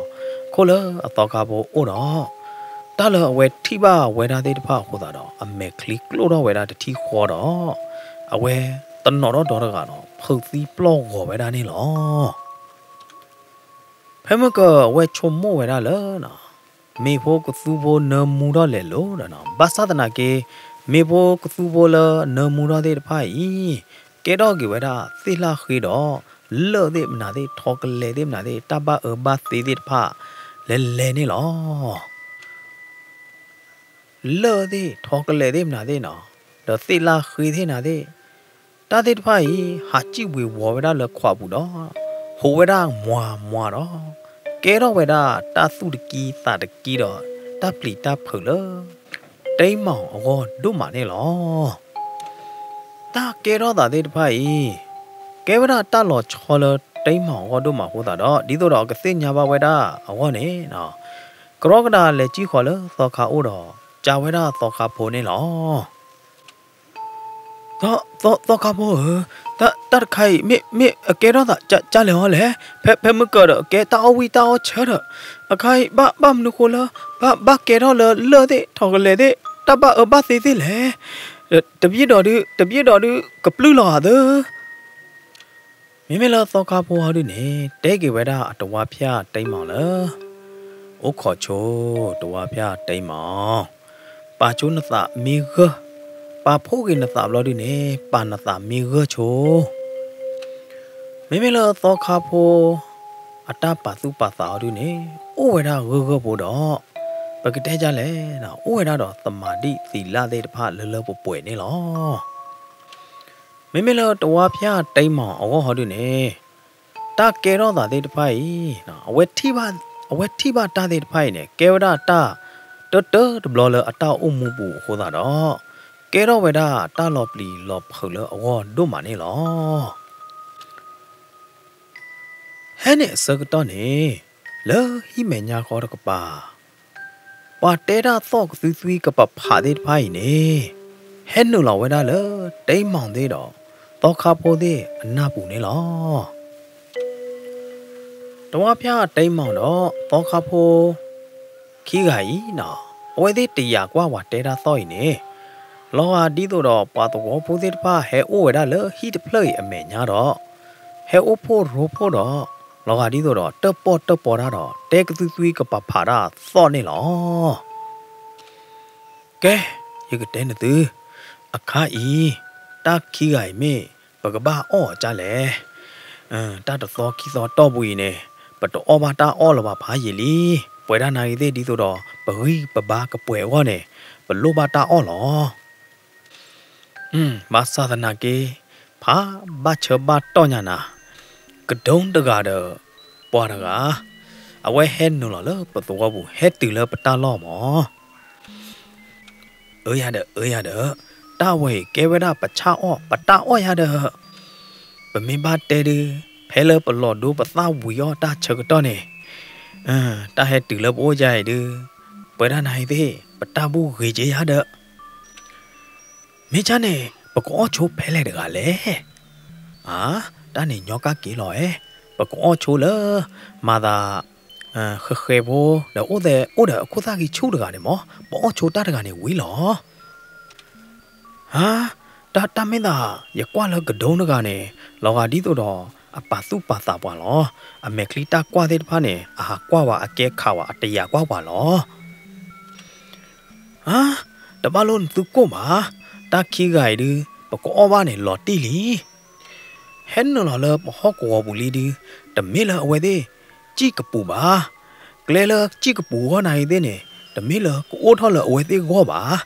ခိၣ်လၢအသီခါဖိအိၣ်ဒီး, တၢ်လၢအဝဲထံၣ်ဘၣ်ဝဲဒၣ်သ့ၣ်တဖၣ်အဃိသတးဒီး အမဲာ်ချံကျိၣ်ထီၣ်ဝဲဒၣ်တထံၣ်ဃီဒီး, အဝဲတနီၤထီၣ်ဒီတဂၤဒီး ဖုးသံပျီၢ်ဂီၤဝဲဒၣ်န့ၣ်လီၤ. ဖဲမုၢ်ကၢၤအဝဲဆိကမိၣ်ဝဲဒၣ်လၢ မ့ၢ်ဖိကသူဖိနၢမူထီၣ်လဲၤလိၤဒီး, ဘၣ်ဆၣ်သနာ်က့ မ့ၢ်ဖိကသူဖိလၢနၢမူထီၣ်သ့ၣ်တဖၣ်အံၤ ကဲထီၣ်က့ၤဝဲဒၣ်သ့ၣ်လၢ်ဃ့ဒီး လၢၢ်သ့ၣ်မနုၤသ့ၣ် ထီကလဲာ်သ့ၣ်မနုၤသ့ၣ် တၢ်ဘၣ်အၢဘၣ်သီသ့ၣ်တဖၣ် လဲၤလဲၤန့ၣ်လီၤ. လၢၢ်သ့ၣ် ထီကလဲာ်သ့ၣ်မနုၤသ့ၣ်နီၤ, ဒီးသ့ၣ်လၢ်ဃ့သ့ၣ်မနုၤသ့ၣ်, တၢ်သ့ၣ်တဖၣ်အံၤ ဟးစံၣ်ဝ့ၤဝီၤဝဲဒၣ်လၢခွးပူၤဒီး ဟူးဝဲဒၣ်မွၤမွၤဒီး ကဲထီၣ်ဝဲဒၣ်တၢ်သူၣ်တကံသးတကံဒီး တၢ်ပျံၤတၢ်ဖုးလၢ တံမီၤအဂီၢ်ဒိၣ်မးန့ၣ်လီၤ. တၢ်ကဲထီၣ်သးသ့ၣ်တဖၣ်အံၤ ကဲဝဲဒၣ်တၢ်လီၤဆီလၢတံမီၤအဂီၢ်ဒိၣ်မးအဃိသတးဒီး ဒ်သိးဒီးအကသ့ၣ်ညါဘၣ်ဝဲဒၣ်အဂီၢ်န့ၣ်, ကရီကဒးလဲၤစံၣ်ဃီၤလၢသီခါအိၣ်ဒီး ကးဝဲဒၣ်သီခါဖိန့ၣ်လီၤ. သီခါဖိဧၢ, တၢ်တခါအံၤ မ့ၢ်အကဲထီၣ်သးကလဲၣ်အီၤလဲၣ်. ဖဲမုၢ်ကၢၤဒီး ကဲတၢ်အီၣ်ဝံၣ်တၢ်အီၣ်ဆၢဒီး, အခါအံၤ ဘၣ်မနုၤဃိလၢ ဘၣ်ကဲထီၣ်လၢလၢၢ်သ့ၣ် ထီကလဲာ်သ့ၣ် တၢ်ဘၣ်အၢဘၣ်သီသ့ၣ်လဲၣ်. တဘျီဒီးဒု တဘျီဒီးဒု ကပျုၢ်လီၤဧါသၢ မ့မ့ၢ်လၢသီခါဖိဟီဒုန့ၣ် တဲက့ၤဝဲဒၣ်အတဝါဖၠၣ်တံမီၤလၢ အိၣ်ခိးဆိ တဝါဖၠၣ်တံမီၤ, ပာ်ဆိနသးမ့ၢ်ဂၢၢ်, ပာ်ဖှိၣ်က့ၤနသးဘျီဒုန့ၣ် ပာ်နသးမ့ၢ်ဂၢၢ်ဆိ. မ့မ့ၢ်လၢသီခါဖိ အတၢ်ပာ်သူၣ်ပာ်သးဟီဒုန့ၣ် အိၣ်ဝဲဒၣ်ဂၢၢ်ဂၢၢ်ဖိဒီး ပကတဲဒ်လဲၣ်, အိၣ်ဝဲဒၣ်ဒီးသမၣ်ဒံၣ်သံလၣ်သ့ၣ်တဖၣ်လၢလၢပှဲၤပှဲၤန့ၣ်လီၤ. မ့မ့ၢ်လၢတဝါဖၠၣ်တံမီၤအဂီၢ်ဟီဒုန့ၣ် တၢ်ကဲထီၣ်သးသ့ၣ်တဖၣ်အံၤ အဝဲထံၣ်ဘၣ်တၢ်သ့ၣ်တဖၣ်အံၤန့ၣ် ကဲဝဲဒၣ်တၢ်တၢတၢတဘျီလၢအတၢ်အိၣ်မူပူၤအဃိသတးဒီး ကဲထီၣ်ဝဲဒၣ်တၢ်လီၤပျံၤလီၤဖုးလၢအဂီၢ်ဒိၣ်မးန့ၣ်လီၤ. ဟဲန့ၣ်အဆၢကတီၢ်န့ၣ် လၢဟံၣ်မဲာ်ညါဃီတကပၤ ပှၤတဲတၢ်သီၣ်ကသွံသွံကပာ်ဖးသ့ၣ်တဖၣ်အံၤန့ၣ် ဟဲနုာ်လီၤဝဲဒၣ်လၢ တံမီၢ်သ့ၣ်ဒီး သီခါဖိသ့ၣ်အနၢ်ပူၤန့ၣ်လီၤ. တဝါဖၠၣ်တံမီၢ်ဒီးသီခါဖိ ခံဂၤအံၤနီၤ အဝဲသ့ၣ်တယာ်ကွၢ်ပှၤတဲတၢ်သီၣ်အံၤန့ၣ် လီၤဂာ်ဒ်သိးဒီးပှၤသဝီဖိသ့ၣ်တဖၣ်ဟဲအိၣ်ဝဲဒၣ်လၢဟံၣ်တဖျၢၣ်အံၤအမဲာ်ညါဒီး ဟဲအိၣ်ဖှိၣ်ရိဖှိၣ်ဒီး လီၤဂာ်ဒ်သိးဒီးတၢၣ်ပီၣ်တၢၣ်ပီတၢ်ဒီး တဲကသွံသွံကပာ်ဖးတၢ်သီၣ်န့ၣ်လီၤ. ကဲ, ယကတဲနသု, အခါအံၤ တၢ်ခံဂၤအံၤမ့ၢ် ပကဘၣ်အီၣ်အီၤကၢ်လဲၣ်. တၢ်တသီခံသီတီၢ်ပူၤအံၤန့ၣ် ပတအီၣ်ဘၣ်တၢ်အီၣ်လၢၤဘၣ်ဖးယံာ်လံ. ပှဲၤဒၣ်နၤဂ့ၤသ့ၣ်ဒ်သိးဒီး ပဂံၢ်ပဘါကပှဲၤအဂီၢ်န့ၣ် ပလိၣ်ဘၣ်တၢ်အီၣ်လီၤ. ဘၣ်ဆၣ်သနာ်က့ ဖးဘၣ်ဆၢဘၣ်တီၢ်ညါနၤ, ကဒိတဂၤဒီး ပှၤတဂၤ အဝဲဟဲနုာ်လီၤလၢပသဝီပူၤ ဟဲတုၤလၢပတၢ်လီၢ်မၢ်. အၢယၤဒီး အၢယၤဒီး, တၢ်ဝဲအံၤကဲဝဲဒၣ်ပဆၣ်အီၣ် ပတၢ်အီၣ်ယၤဒီး, ပမ့ၢ်ဘၣ်တဲဒုး ဖဲလၢပလီၤဒိပသၣ်ဝံၤအီၣ်တၢ်ဆၢကတီၢ်န့ၣ်, တၢ်ဟဲတုၤလၢပအိၣ်ယၤအံၤဒုး, ပှဲၤဒၣ်နၤဂ့ၤသ့ၣ် ပတၢ်ဘူၣ်ဂ့ၤက့ယၤဒီး မ့ၢ်ကၢ်န့ၣ် ပကအီၣ်ဆိဖဲလဲၣ်တဂၤလဲၣ်. အါ, တၢ်န့ၣ်ညီကၢ်က့ၤလီၤအဲ, ပကအီၣ်ဆိလၢ မၤသး ဃဲဃဲဖိ ဒီးအိၣ်သဲအိၣ်ဒီးအခိၣ်သၣ်ဂံၢ်ဆူၣ်တဂၤန့ၣ်မၢ်, ပအီၣ်ဆိတၢ်တဂၤန့ၣ်ဝံၤလီၤ. ဟါ, တၢ်တၢ်မ့ၢ်သး ယကွၢ်လၢကဒိတဂၤန့ၣ် လီၤဂာ်ဒ်သိးဒီး အပာ်သူၣ်ပာ်သးပှၤလီၤ. အမဲာ်ချံတၢ်ကွၢ်သ့ၣ်တဖၣ်န့ၣ် အဟးကွၢ်ဝဲအကဲခးဝဲအတယာ်ကွၢ်ပှၤလီၤ. ဟါ, တဘၣ်လိၣ်နသုကိၣ်ဘၣ်, တၢ်ခံဂၤအံၤဒုး ပကအီၣ်ဘၣ်န့ၣ်လီၤတံၢ်လံ. ဟဲနုာ်လီၤလၢပဟီၣ်ကဝီၤပူၤလံဒုး, တမ့ၢ်လၢအဝဲသ့ၣ် စံၣ်ကပူၤဘၣ်. ကျဲလၢစံၣ်ကပူၤဂီၢ်နၤဂ့ၤသ့ၣ်န့ၣ် တမ့ၢ်လၢကအိၣ်ထီၣ်လၢအဝဲသ့ၣ်ဂီၢ်ဘၣ်.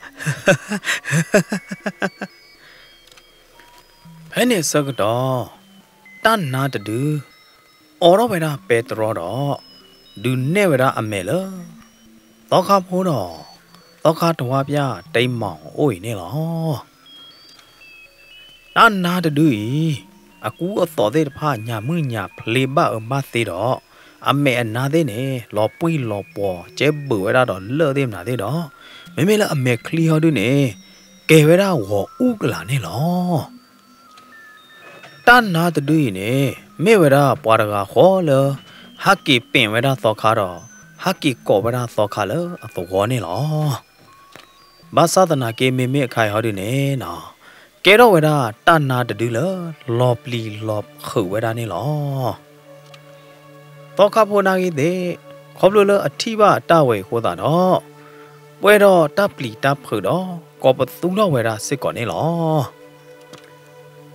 ဖဲန့ၣ်အဆၢကတီၢ် တၢ်နါတဒု အိးထီၣ်ဝဲဒၣ်ပဲတြီဒီး ဒုးနဲၣ်ဝဲဒၣ်အမဲာ်လၢ သီခါဖိဒီး သီခါတဝါပၠၣ်တံမီၢ်အအိၣ်အံၤန့ၣ်လီၤ. တၢ်နါတဒုအံၤ အကူအသိးသ့ၣ်တဖၣ်ညၣ်မုၣ်ညၣ်ဖျ့ဘၣ်အၢဘၣ်သီဒီး အမဲာ်အနါသ့ၣ်န့ၣ် လီၤပှံၢ်လီၤပှီၤကဲဘုးဝဲဒၣ်ဒီးလၢၢ်သ့ၣ်မနုၤသ့ၣ်ဒီး မ့မ့ၢ်လၢအမဲာ်ချံဟီဒုန့ၣ် ကဲဝဲဒၣ်ဂီၤအူကလာ်န့ၣ်လီၤ. တၢ်နါတဒုအံၤန့ၣ် မ့ၢ်ဝဲဒၣ်ပှၤတဂၤဃီလၢ ဟးက့ၤပၣ်ဝဲဒၣ်သီခါဒီး ဟးက့ၤကိးဝဲဒၣ်သီခါလၢအသဝီန့ၣ်လီၤ. ဘၣ်ဆၣ်သနာ်က့မ့မ့ၢ်အခါအံၤဟီဒုန့ၣ်နီၤ ကဲထီၣ်ဝဲဒၣ်တၢ်နါတဒုလၢ လီၤပျံၤလီၤဖုးဝဲဒၣ်န့ၣ်လီၤ. သီခါဖိနၢ်ဂ့ၤသ့ၣ် ခီဖျိလၢအထံၣ်ဘၣ်တၢ်ဝဲအံၤအဃိသတးဒီး ပှဲၤဒီးတၢ်ပျံၤတၢ်ဖုးဒီး ကိးပသူထီၣ်ဝဲဒၣ်စ့ၢ်ကီးန့ၣ်လီၤ.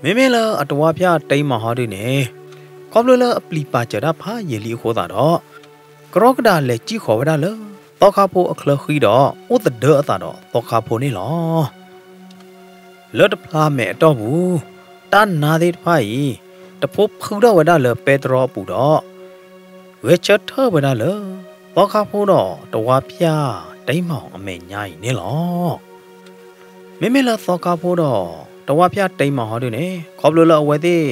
မ့မ့ၢ်လၢအတဝါဖၠၣ်တံမီၢ်ဟီဒုန့ၣ် ခီဖျိလၢအပျံၤပာ်စၢၤတၢ်ဖးယံာ်လံအဃိသတးဒီး ကရီကဒးလဲၤစံၣ်ဃီၤဝဲဒၣ်လၢ သီခါဖိအချၢဃံဒီး အိၣ်သဒၢအသးဒီးသီခါဖိန့ၣ်လီၤ. လၢတဖျါမဲာ်အတီၢ်ပူၤ တၢ်နါသ့ၣ်တဖၣ်အံၤ တဖိဖုထီၣ်ဝဲဒၣ်လၢပဲတြီအပူၤဒီး ဂဲၤဆၢထၢၣ်ဝဲဒၣ်လၢ သီခါဖိဒီးတဝါဖၠၣ်တံမီၢ်အမဲာ်ညါအံၤန့ၣ်လီၤ. မ့မ့ၢ်လၢသီခါဖိဒီး တဝါဖၠၣ်တံမီၢ်ဟီဒုန့ၣ် ခီဖျိလၢအဝဲသ့ၣ်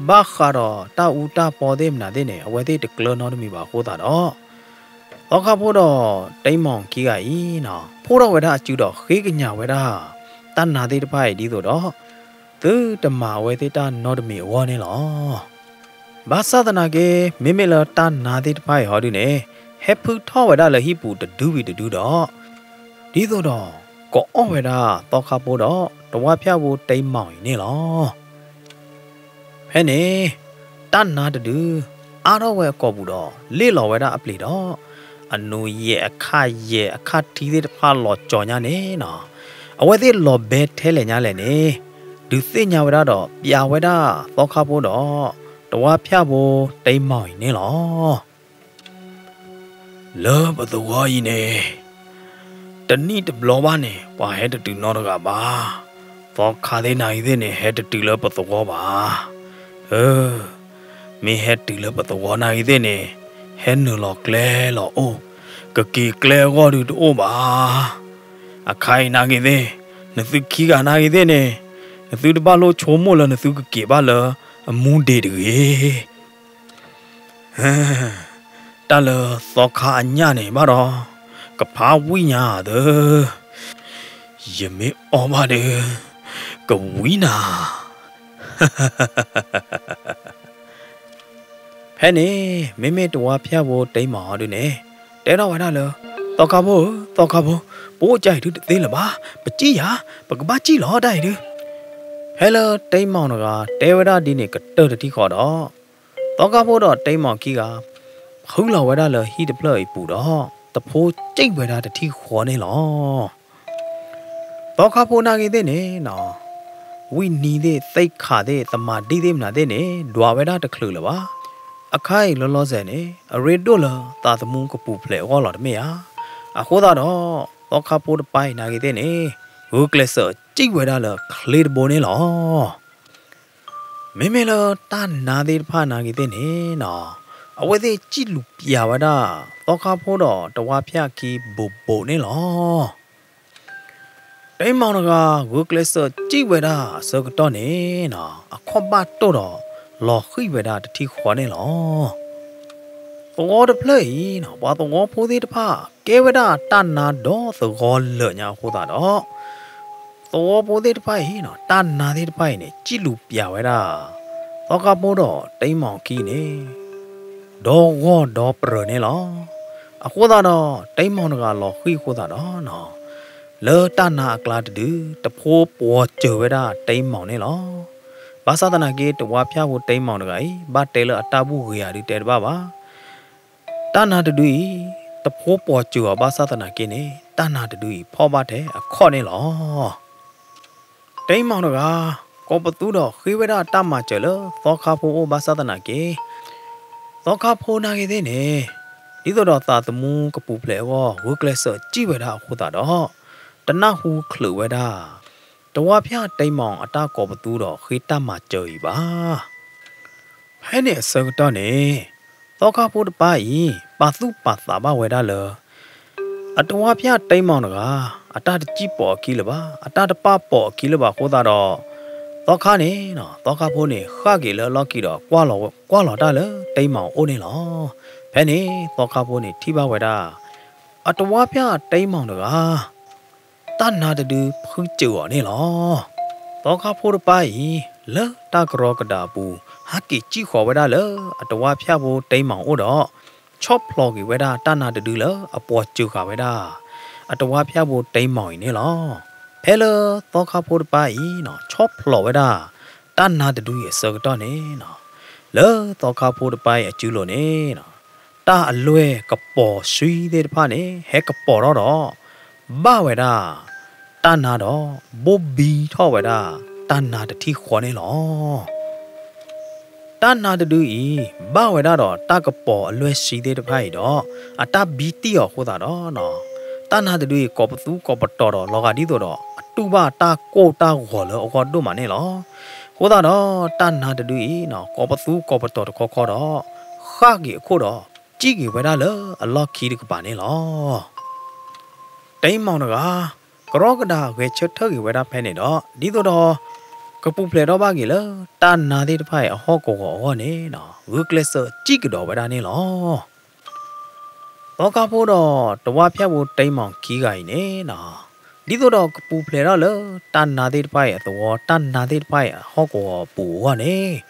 ဘၣ်ဃးဒီးတၢ်အူတၢ်ပီသ့ၣ်မနုၤသ့ၣ်န့ၣ် အဝဲသ့ၣ်တကျၢၤနီတမံၤဘၣ်အဃိသတးဒီး သီခါဖိဒီးတံမီၢ်ခံဂၤအံၤနီၤ ဖှိၣ်ထီၣ်ဝဲဒၣ်အစုဒီးဃ့ကညးဝဲဒၣ် တၢ်နါသ့ၣ်တဖၣ်အံၤဒ်သိးဒီး သုတမၤအဝဲသ့ၣ်တၢ်နီတမံၤအဂီၢ်န့ၣ်လီၤ. ဘၣ်ဆၣ်သနာ်က့ မ့မ့ၢ်လၢတၢ်နါသ့ၣ်တဖၣ်အံၤဟီဒုန့ၣ် ဟဲဖုထီၣ်ဝဲဒၣ်လၢဟံၣ်ပူၤတဒုဝံၤတဒုဒီး ဒ်သိးဒီး ကအီၣ်ဝဲဒၣ်သီခါဖိဒီးတဝါဖၠၣ်ဖိတံမီၢ်အံၤန့ၣ်လီၤ. ဖဲန့ၣ် တၢ်နါတဒု အါထီၣ်ဝဲအကိာ်ပူၤဒီး လ့ၣ်လီၤဝဲဒၣ်အပျ့ၤဒီး အနူယဲၢ်အခၣ်ယဲၢ်အခၣ်ထံသ့ၣ်တဖၣ်လီၤကၠီၤညါန့ၣ်နီၤ အဝဲသ့ၣ်လီၤဘဲထဲလဲၣ်ညါလဲၣ်န့ၣ် ဒုးသ့ၣ်ညါဝဲဒၣ်ဒီး ပျးဝဲဒၣ်သီခါဖိဒီး တဝါဖၠၣ်ဖိတံမီၢ်အံၤန့ၣ်လီၤ. လၢပသဝီအံၤန့ၣ် တနံၣ်တဘျီဘၣ်န့ၣ် ပှၤဟဲတတုၤနီတဂၤဘၣ်. သီခါသ့ၣ်နၤအံၤသ့ၣ်န့ၣ် ဟဲတတုၤလၢပသဝီဘၣ်. အၢ မ့ၢ်ဟဲတုၤလၢပသဝီနၤအံၤသ့ၣ်န့ၣ် ဟဲနုာ်လီၤကျဲလီၤအိၣ်, ကက့ၤကျဲအဂီၢ်ဒုးတအိၣ်ဘၣ်. အခါအံၤနၤအံၤသ့ၣ် နသုခံဂၤနာ်ဂ့ၤသ့ၣ်န့ၣ်, နသုတဘၣ်လိၣ်ဆိကမိၣ်လၢနသုကက့ၤဘၣ်လၢအမူဒံးတဂ့ၤ. တၢ်လၢသီခါအညၣ်န့ၣ်ဘၣ်ဒီး, ကဖးဝံၣ်ညါသၢ, ယမ့ၢ်အီၣ်ဘၣ်ဒီး, ကဝံၤနၤ. ဖဲန့ၣ် မ့မ့ၢ်တဝါဖၠၣ်ဖိတံမီၢ်ဒုန့ၣ် တဲထီၣ်ဝဲဒၣ်လၢ သီခါဖိဧၢ, သီခါဖိ, ပအိၣ်ကၠၢ်အံၤဒုတသ့လၢၤဘၣ်, ပစံၣ်ယၤ, ပကဘၣ်စံၣ်လီၤတၢ်အံၤဒု. ဖဲလၢတံမီၢ်တဂၤတဲဝဲဒၣ်ဒ်န့ၣ်ကတၢၢ်တထံၣ်ဃီဒီး, သီခါဖိဒီးတံမီၢ်ခံဂၤ ဖုလီၤဝဲဒၣ်လၢဟံၣ်တဖျၢၣ်အံၤပူၤဒီး တဖိစံၣ်ဝဲဒၣ်တထံၣ်ဃီန့ၣ်လီၤ. သီခါဖိနာ်ဂ့ၤသ့ၣ်န့ၣ်နီၤ, ဝံနံၤသ့ၣ် သ့ၣ်ခးသ့ၣ် သမၤဒံၣ်သ့ၣ်မနုၤသ့ၣ်န့ၣ် ဒွးဝဲဒၣ်တချုးလၢၤဘၣ်. အခါအံၤလီၤလီၤဆဲးန့ၣ် အရ့ဒိၣ်လၢသးသမူကပူၤဖျဲးအဂီၢ်လီၤတမ့ၢ်ဧါ. အဃိသတးဒီး သီခါဖိတပၤအံၤနာ်ဂ့ၤသ့ၣ်န့ၣ် ဂုာ်ကျဲးစၢးစံၣ်ဝဲဒၣ်လၢချ့တဘိန့ၣ်လီၤ. မ့မ့ၢ်လၢတၢ်နါသ့ၣ်တဖၣ်နာ်ဂ့ၤသ့ၣ်န့ၣ်နီၤ, အဝဲသ့ၣ်စံၣ်လူၤပျးဝဲဒၣ် သီခါဖိဒီးတဝါဖၠၣ်ခံဘိးဘိးန့ၣ်လီၤ. တံမီၢ်တဂၤ ဂုာ်ကျဲးစၢးစံၣ်ဝဲဒၣ်အဆၢကတီၢ်န့ၣ်နီၤ, အခီၣ်ဘၣ်တိၢ်ဒီး လီၤဃံၣ်ဝဲဒၣ်တထံၣ်ဃီန့ၣ်လီၤ. သဝီတဖျၢၣ်အံၤနီၤ, ပှၤသဝီဖိသ့ၣ်တဖၣ် ကဲဝဲဒၣ်တၢ်နါဒီသဝီလၢာ်ညါအဃိသတးဒီး သဝီဖိသ့ၣ်တဖၣ်အံၤနီၤ, တၢ်နါသ့ၣ်တဖၣ်အံၤန့ၣ် စံၣ်လူၤပျးဝဲဒၣ် သီခါဖိဒီးတံမီၢ်ခံန့ၣ် ဒီဂီၢ်ဒီပြၢၤန့ၣ်လီၤ. အဃိသတးဒီး တံမီၢ်တဂၤလီၤဃံၣ်အဃိသတးဒီးနီၤ, လၢတၢ်နါအကျါတဒု တဖိပှီၤစၢၤဝဲဒၣ်တံမီၢ်န့ၣ်လီၤ. ဘၣ်ဆၣ်သနာ်က့ တဝါဖၠၣ်ဖိတံမီၢ်တဂၤအံၤ ဘၣ်တဲလၢအတၢ်ဘူၣ်ဂ့ၤဧါဒုတဲတဘၣ်ဘၣ်. တၢ်နါတဒုအံၤ တဖိပှီၤစၢၤအီၤဘၣ်ဆၣ်သနာ်က့န့ၣ် တၢ်နါတဒုအံၤဖီၣ်ဘၣ်ထဲအခီၣ်န့ၣ်လီၤ. တံမီၢ်တဂၤ ကိးပသူဒီးဃ့ဝဲဒၣ်တၢ်မၤစၢၤလၢသီခါဖိအိၣ်ဘၣ်ဆၣ်သနာ်က့ သီခါဖိနာ်ဂ့ၤသ့ၣ်န့ၣ် ဒ်သိးဒီးသးသမူကပူၤဖျဲးအဂီၢ် ဂုာ်ကျဲးစၢးစံၣ်ဝဲဒၣ်အဃိသတးဒီး တနၢ်ဟူချုးဝဲဒၣ် တဝါဖၠၣ်တံမီၢ်အတၢ်ကိးပသူဒီးဃ့တၢ်မၤစၢၤအံၤဘၣ်. ဖဲန့ၣ်အဆၢကတီၢ်န့ၣ် သီခါဖိတပၤအံၤ ပာ်သူၣ်ပာ်သးဘၣ်ဝဲဒၣ်လၢ အတဝါဖၠၣ်တံမီၢ်တဂၤ အတၢ်တစံၣ်ပိာ်အခံလၢၤဘၣ်, အတၢ်တပာ်ပိာ်အခံလၢၤဘၣ်အဃိသတးဒီး သီခါန့ၣ် သီခါဖိန့ၣ် ဃၣ်က့ၤလၢအလီၢ်ခံဒီး ကွၢ်လီၤတၢ်လၢတံမီၢ်အိၣ်န့ၣ်လီၤ. ဖဲန့ၣ် သီခါဖိန့ၣ်ထံၣ်ဘၣ်ဝဲဒၣ် အတဝါဖၠၣ်တံမီၢ်တဂၤ တၢ်နါတဒုဖုစၢၤအီၤန့ၣ်လီၤ. သီခါဖိတပၤအံၤ လၢတၢ်ကရီကဒးအပူၤ ဟးက့ၤစံၣ်ဃီၤဝဲဒၣ်လၢအတဝါဖၠၣ်ဖိတံမီၢ်အိၣ်ဒီး ဆီၣ်ဖျိးက့ၤဝဲဒၣ်တၢ်နါတဒုလၢအပှီၤစၢၤဃာ်ဝဲဒၣ် အတဝါဖၠၣ်ဖိတံမီၢ်အံၤန့ၣ်လီၤ. ဖဲလၢသီခါဖိတပၤအံၤ ဆီၣ်ဖျိးဝဲဒၣ် တၢ်နါတဒုအံၤအဆၢကတီၢ်န့ၣ် လၢသီခါဖိတပၤအံၤအစုလိၤန့ၣ် တၢ်အလွဲၢ်ကပီၤဆှံသ့ၣ်တဖၣ်န့ၣ် ဟဲကပီၤထီၣ်ဒီး ဘၣ်ဝဲဒၣ် တၢ်နါဒီး ဘိၣ်ဘံထီၣ်ဝဲဒၣ် တၢ်နါတထံၣ်ဃီန့ၣ်လီၤ. တၢ်နါတဒုအံၤ ဘၣ်ဝဲဒၣ်ဒီးတၢ်ကပီၤအလွဲၢ်ဆှံသ့ၣ်တဖၣ်အံၤဒီး အတၢ်ဘံတံၢ်အီၤအဃိသတးဒီး တၢ်နါတဒုအံၤ ကိးပသူကိးပတီၤဒီး လီၤဂာ်ဒ်သိးဒီး အတူၢ်ဘၣ်တၢ်ကိၢ်တၢ်ဂီၤလၢအဂီၢ်ဒိၣ်မးန့ၣ်လီၤ. အဃိသတးဒီး တၢ်နါတဒုအံၤ ကိးပသူကိးပတီၤတခီခီဒီး ဃၣ်က့ၤအခိၣ်ဒီး စံၣ်က့ၤဝဲဒၣ်လၢအလီၢ်ခံတကပၤန့ၣ်လီၤ. တံမီၢ်တဂၤ ကရီကဒးဂဲၤဆၢထၢၣ်က့ၤဝဲဒၣ်ဖဲန့ၣ်ဒီး ဒ်သိးဒီး ကပူၤဖျဲးထီၣ်ဘၣ်က့ၤလၢ တၢ်နါသ့ၣ်တဖၣ်အံၤအဟီၣ်ကဝီၤအဂီၢ်န့ၣ် ဂုာ်ကျဲးစၢးစံၣ်ကဒီးဝဲဒၣ်န့ၣ်လီၤ. သီခါဖိဒီးတဝါဖၠၣ်ဖိတံမီၢ်ခံဂၤအံၤန့ၣ် ဒ်သိးဒီးကပူၤဖျဲးထီၣ်လၢ တၢ်နါသ့ၣ်တဖၣ်အံၤအသဝီ တၢ်နါသ့ၣ်တဖၣ်အံၤအဟီၣ်ကဝီၤအပူၤအဂီၢ်န့ၣ်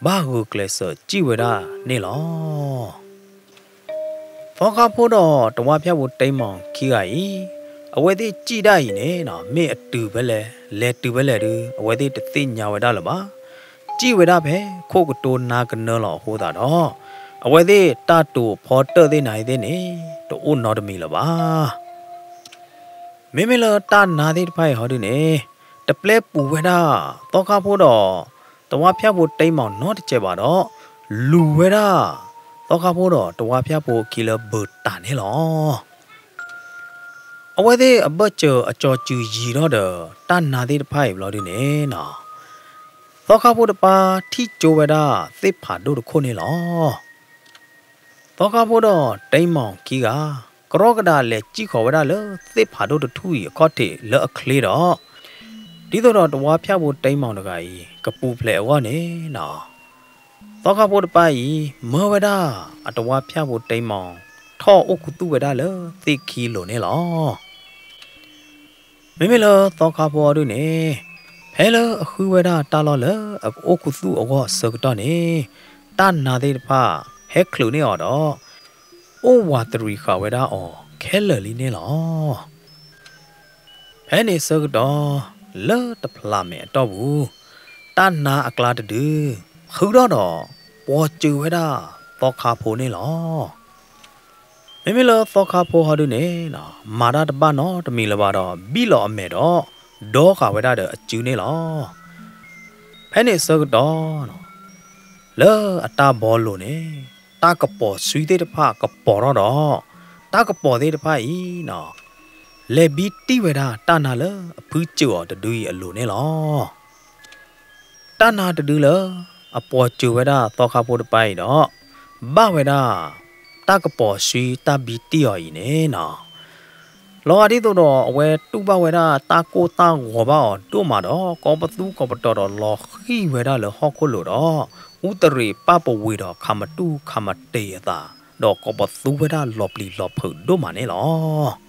ဘၣ်ဂုာ်ကျဲးစၢးစံၣ်ဝဲဒၣ်န့ၣ်လီၤ. သီခါဖိဒီးတဝါဖၠၣ်ဖိတံမီၢ်ခံဂၤအံၤ အဝဲသ့ၣ်စံၣ်ဒၣ်အံၤန့ၣ် မ့ၢ်အတုၤဖဲလဲၣ် လဲၤတုၤဖဲလဲၣ်ဒု အဝဲသ့ၣ်တသ့ၣ်ညါဝဲဒၣ်လၢၤဘၣ်. စံၣ်ဝဲဒၣ်ဖဲခိၣ်ကတိၤနါကနၢလီၤအဃိသတးဒီး အဝဲသ့ၣ်တၢ်တိာ်ဖီတၢၣ်သ့ၣ်နၤအံၤသ့ၣ်န့ၣ် တအိၣ်နီတမံၤလၢၤဘၣ်. မ့မ့ၢ်လၢတၢ်နါသ့ၣ်တဖၣ်အံၤဟီဒုန့ၣ် တပျဲပူၤဝဲဒၣ် သီခါဖိဒီးတဝါဖၠၣ်ဖိတံမီၢ်နီတစဲးဘၣ်ဒီး လူၤဝဲဒၣ် သီခါဖိဒီးတဝါဖၠၣ်ဖိအခံလၢဘၢၣ်တၢ်န့ၣ်လီၤ. အဝဲသ့ၣ်အဘၢၣ်စၢၤအစီၤစုၤယံၤထီၣ်ဒီး တၢ်နါသ့ၣ်တဖၣ်အံၤဘျီဒုန့ၣ်နီၤ သီခါဖိတပၤထံၣ်ကၠိဝဲဒၣ်သ့ၣ်ဖးဒိၣ်တခိၣ်န့ၣ်လီၤ. သီခါဖိဒီးတံမီၢ်ခံဂၤ ကရီကဒးလဲၤစံၣ်ဃီၤဝဲဒၣ်လၢသ့ၣ်ဖးဒိၣ်တထူၣ်အံၤအခီၣ်ထံးလၢအချ့ဒီး ဒ်သိးဒီးတဝါဖၠၣ်ဖိတံမီၢ်တဂၤအံၤ ကပူၤဖျဲးအဂီၢ်န့ၣ်နီၤ, သီခါဖိတပၢ်အံၤ မၢဝဲဒၣ်အတဝါဖၠၣ်ဖိတံမီၢ် ထီၣ်အိၣ်ခူသူၣ်ဝဲဒၣ်လၢသ့ၣ်ခံလိၤန့ၣ်လီၤ. မ့မ့ၢ်လၢသီခါဖိအီၤဒုန့ၣ်, ဖဲလၢအဃုဝဲဒၣ်တၢ်လီၢ်လၢအကအိၣ်ခူသူၣ်အဂီၢ်အဆၢကတီၢ်န့ၣ်, တၢ်နါသ့ၣ်တဖၣ်ဟဲချုးန့ၢ်အီၤဒီး အိၣ်ဝးတရံးဃာ်ဝဲဒၣ်အီၤခဲလၢာ်လံန့ၣ်လီၤ. ဖဲန့ၣ်အဆၢကတီၢ်, လၢတဖျးမဲာ်အတီၢ်ပူၤ, တၢ်နါအကျါတဒု ဃုထီၣ်ဒီး ပှီၤစၢၤဝဲဒၣ်သီခါဖိန့ၣ်လီၤ. မ့မ့ၢ်လၢသီခါဖိဟီဒုန့ၣ်, မၤတၢ်တဘၣ်နီတမံၤလၢၤဘၣ်ဒီး ဘံၣ်လီၤအမဲာ်ဒီး ဒီဃာ်ဝဲဒၣ်ဒီးအစုန့ၣ်လီၤ. ဖဲန့ၣ်အဆၢကတီၢ်, လၢအတၢ်ဘီလိၤန့ၣ်, တၢ်ကပီၤဆှံသ့ၣ်တဖၣ်ကပီၤထီၣ်ဒီး, တၢ်ကပီၤသ့ၣ်တဖၣ်အံၤ, လဲၤဘံတံၢ်ဝဲဒၣ်တၢ်နါလၢအဖုစၢၤအီၤတဒုအံၤအလိၤန့ၣ်လီၤ. တၢ်နါတဒုလၢအပှီၤစၢၤဝဲဒၣ်သီခါဖိတပၢ်အံၤဒီး, ဘၣ်ဝဲဒၣ် တၢ်ကပီၤဆှံတၢ်ဘံတံၢ်အီၤအံၤန့ၣ်နီၤ, လီၤဂာ်ဒ်သိးဒီးအဝဲတူၢ်ဘၣ်ဝဲဒၣ်တၢ်ကိၢ်တၢ်ဂီၤဘၣ်အီၤဒိၣ်မးဒီး ကိးပသူကိးပတီၤဒီးလီၤဃံၤဝဲဒၣ်လၢဟီၣ်ခိၣ်လိၤဒီး, အူတရံးပၣ်ပဝ့ၤဒီးခးမတူၢ်ခးမတ့ၤအသး, ဒီးကိးပသူဝဲဒၣ်လီၤပျံၤလီၤဖုးဒိၣ်မးန့ၣ်လီၤ.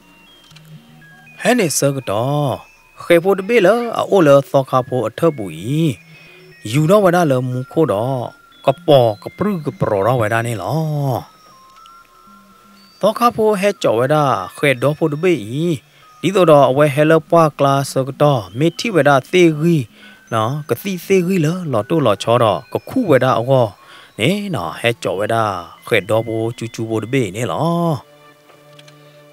ဖဲန့ၣ်အဆၢကတီၢ်, ဃဲၤဖိတဘ့ၣ်လၢအအိၣ်လၢသီခါဖိအထၢၣ်ပူၤအံၤ, ယူၤထီၣ်ဝဲဒၣ်လၢမူခိၣ်ဒီး, ကပီၤကပြုၢ်ကပြီၤထီၣ်ဝဲဒၣ်န့ၣ်လီၤ. သီခါဖိဟဲစိာ်ဝဲဒၣ်ဃဲၤဒီဖိတဘ့ၣ်အံၤ, ဒ်သိးဒီးအဝဲဟဲလၢပှၢ်ကျါဆၢကတီၢ် မ့ၢ်ထံၣ်ဝဲဒၣ်သ့ၣ်ဂံၢ်, ကသံၣ်သ့ၣ်ဂံၢ်လၢလီၤတိၢ်လီၤဆီဒီး ကခူၣ်ဝဲဒၣ်အဂီၢ်န့ၣ်နီၤ, ဟဲစိာ်ဝဲဒၣ်ဃဲၤဒီဖိကၠူကၠူဖိတဘ့ၣ်အံၤန့ၣ်လီၤ.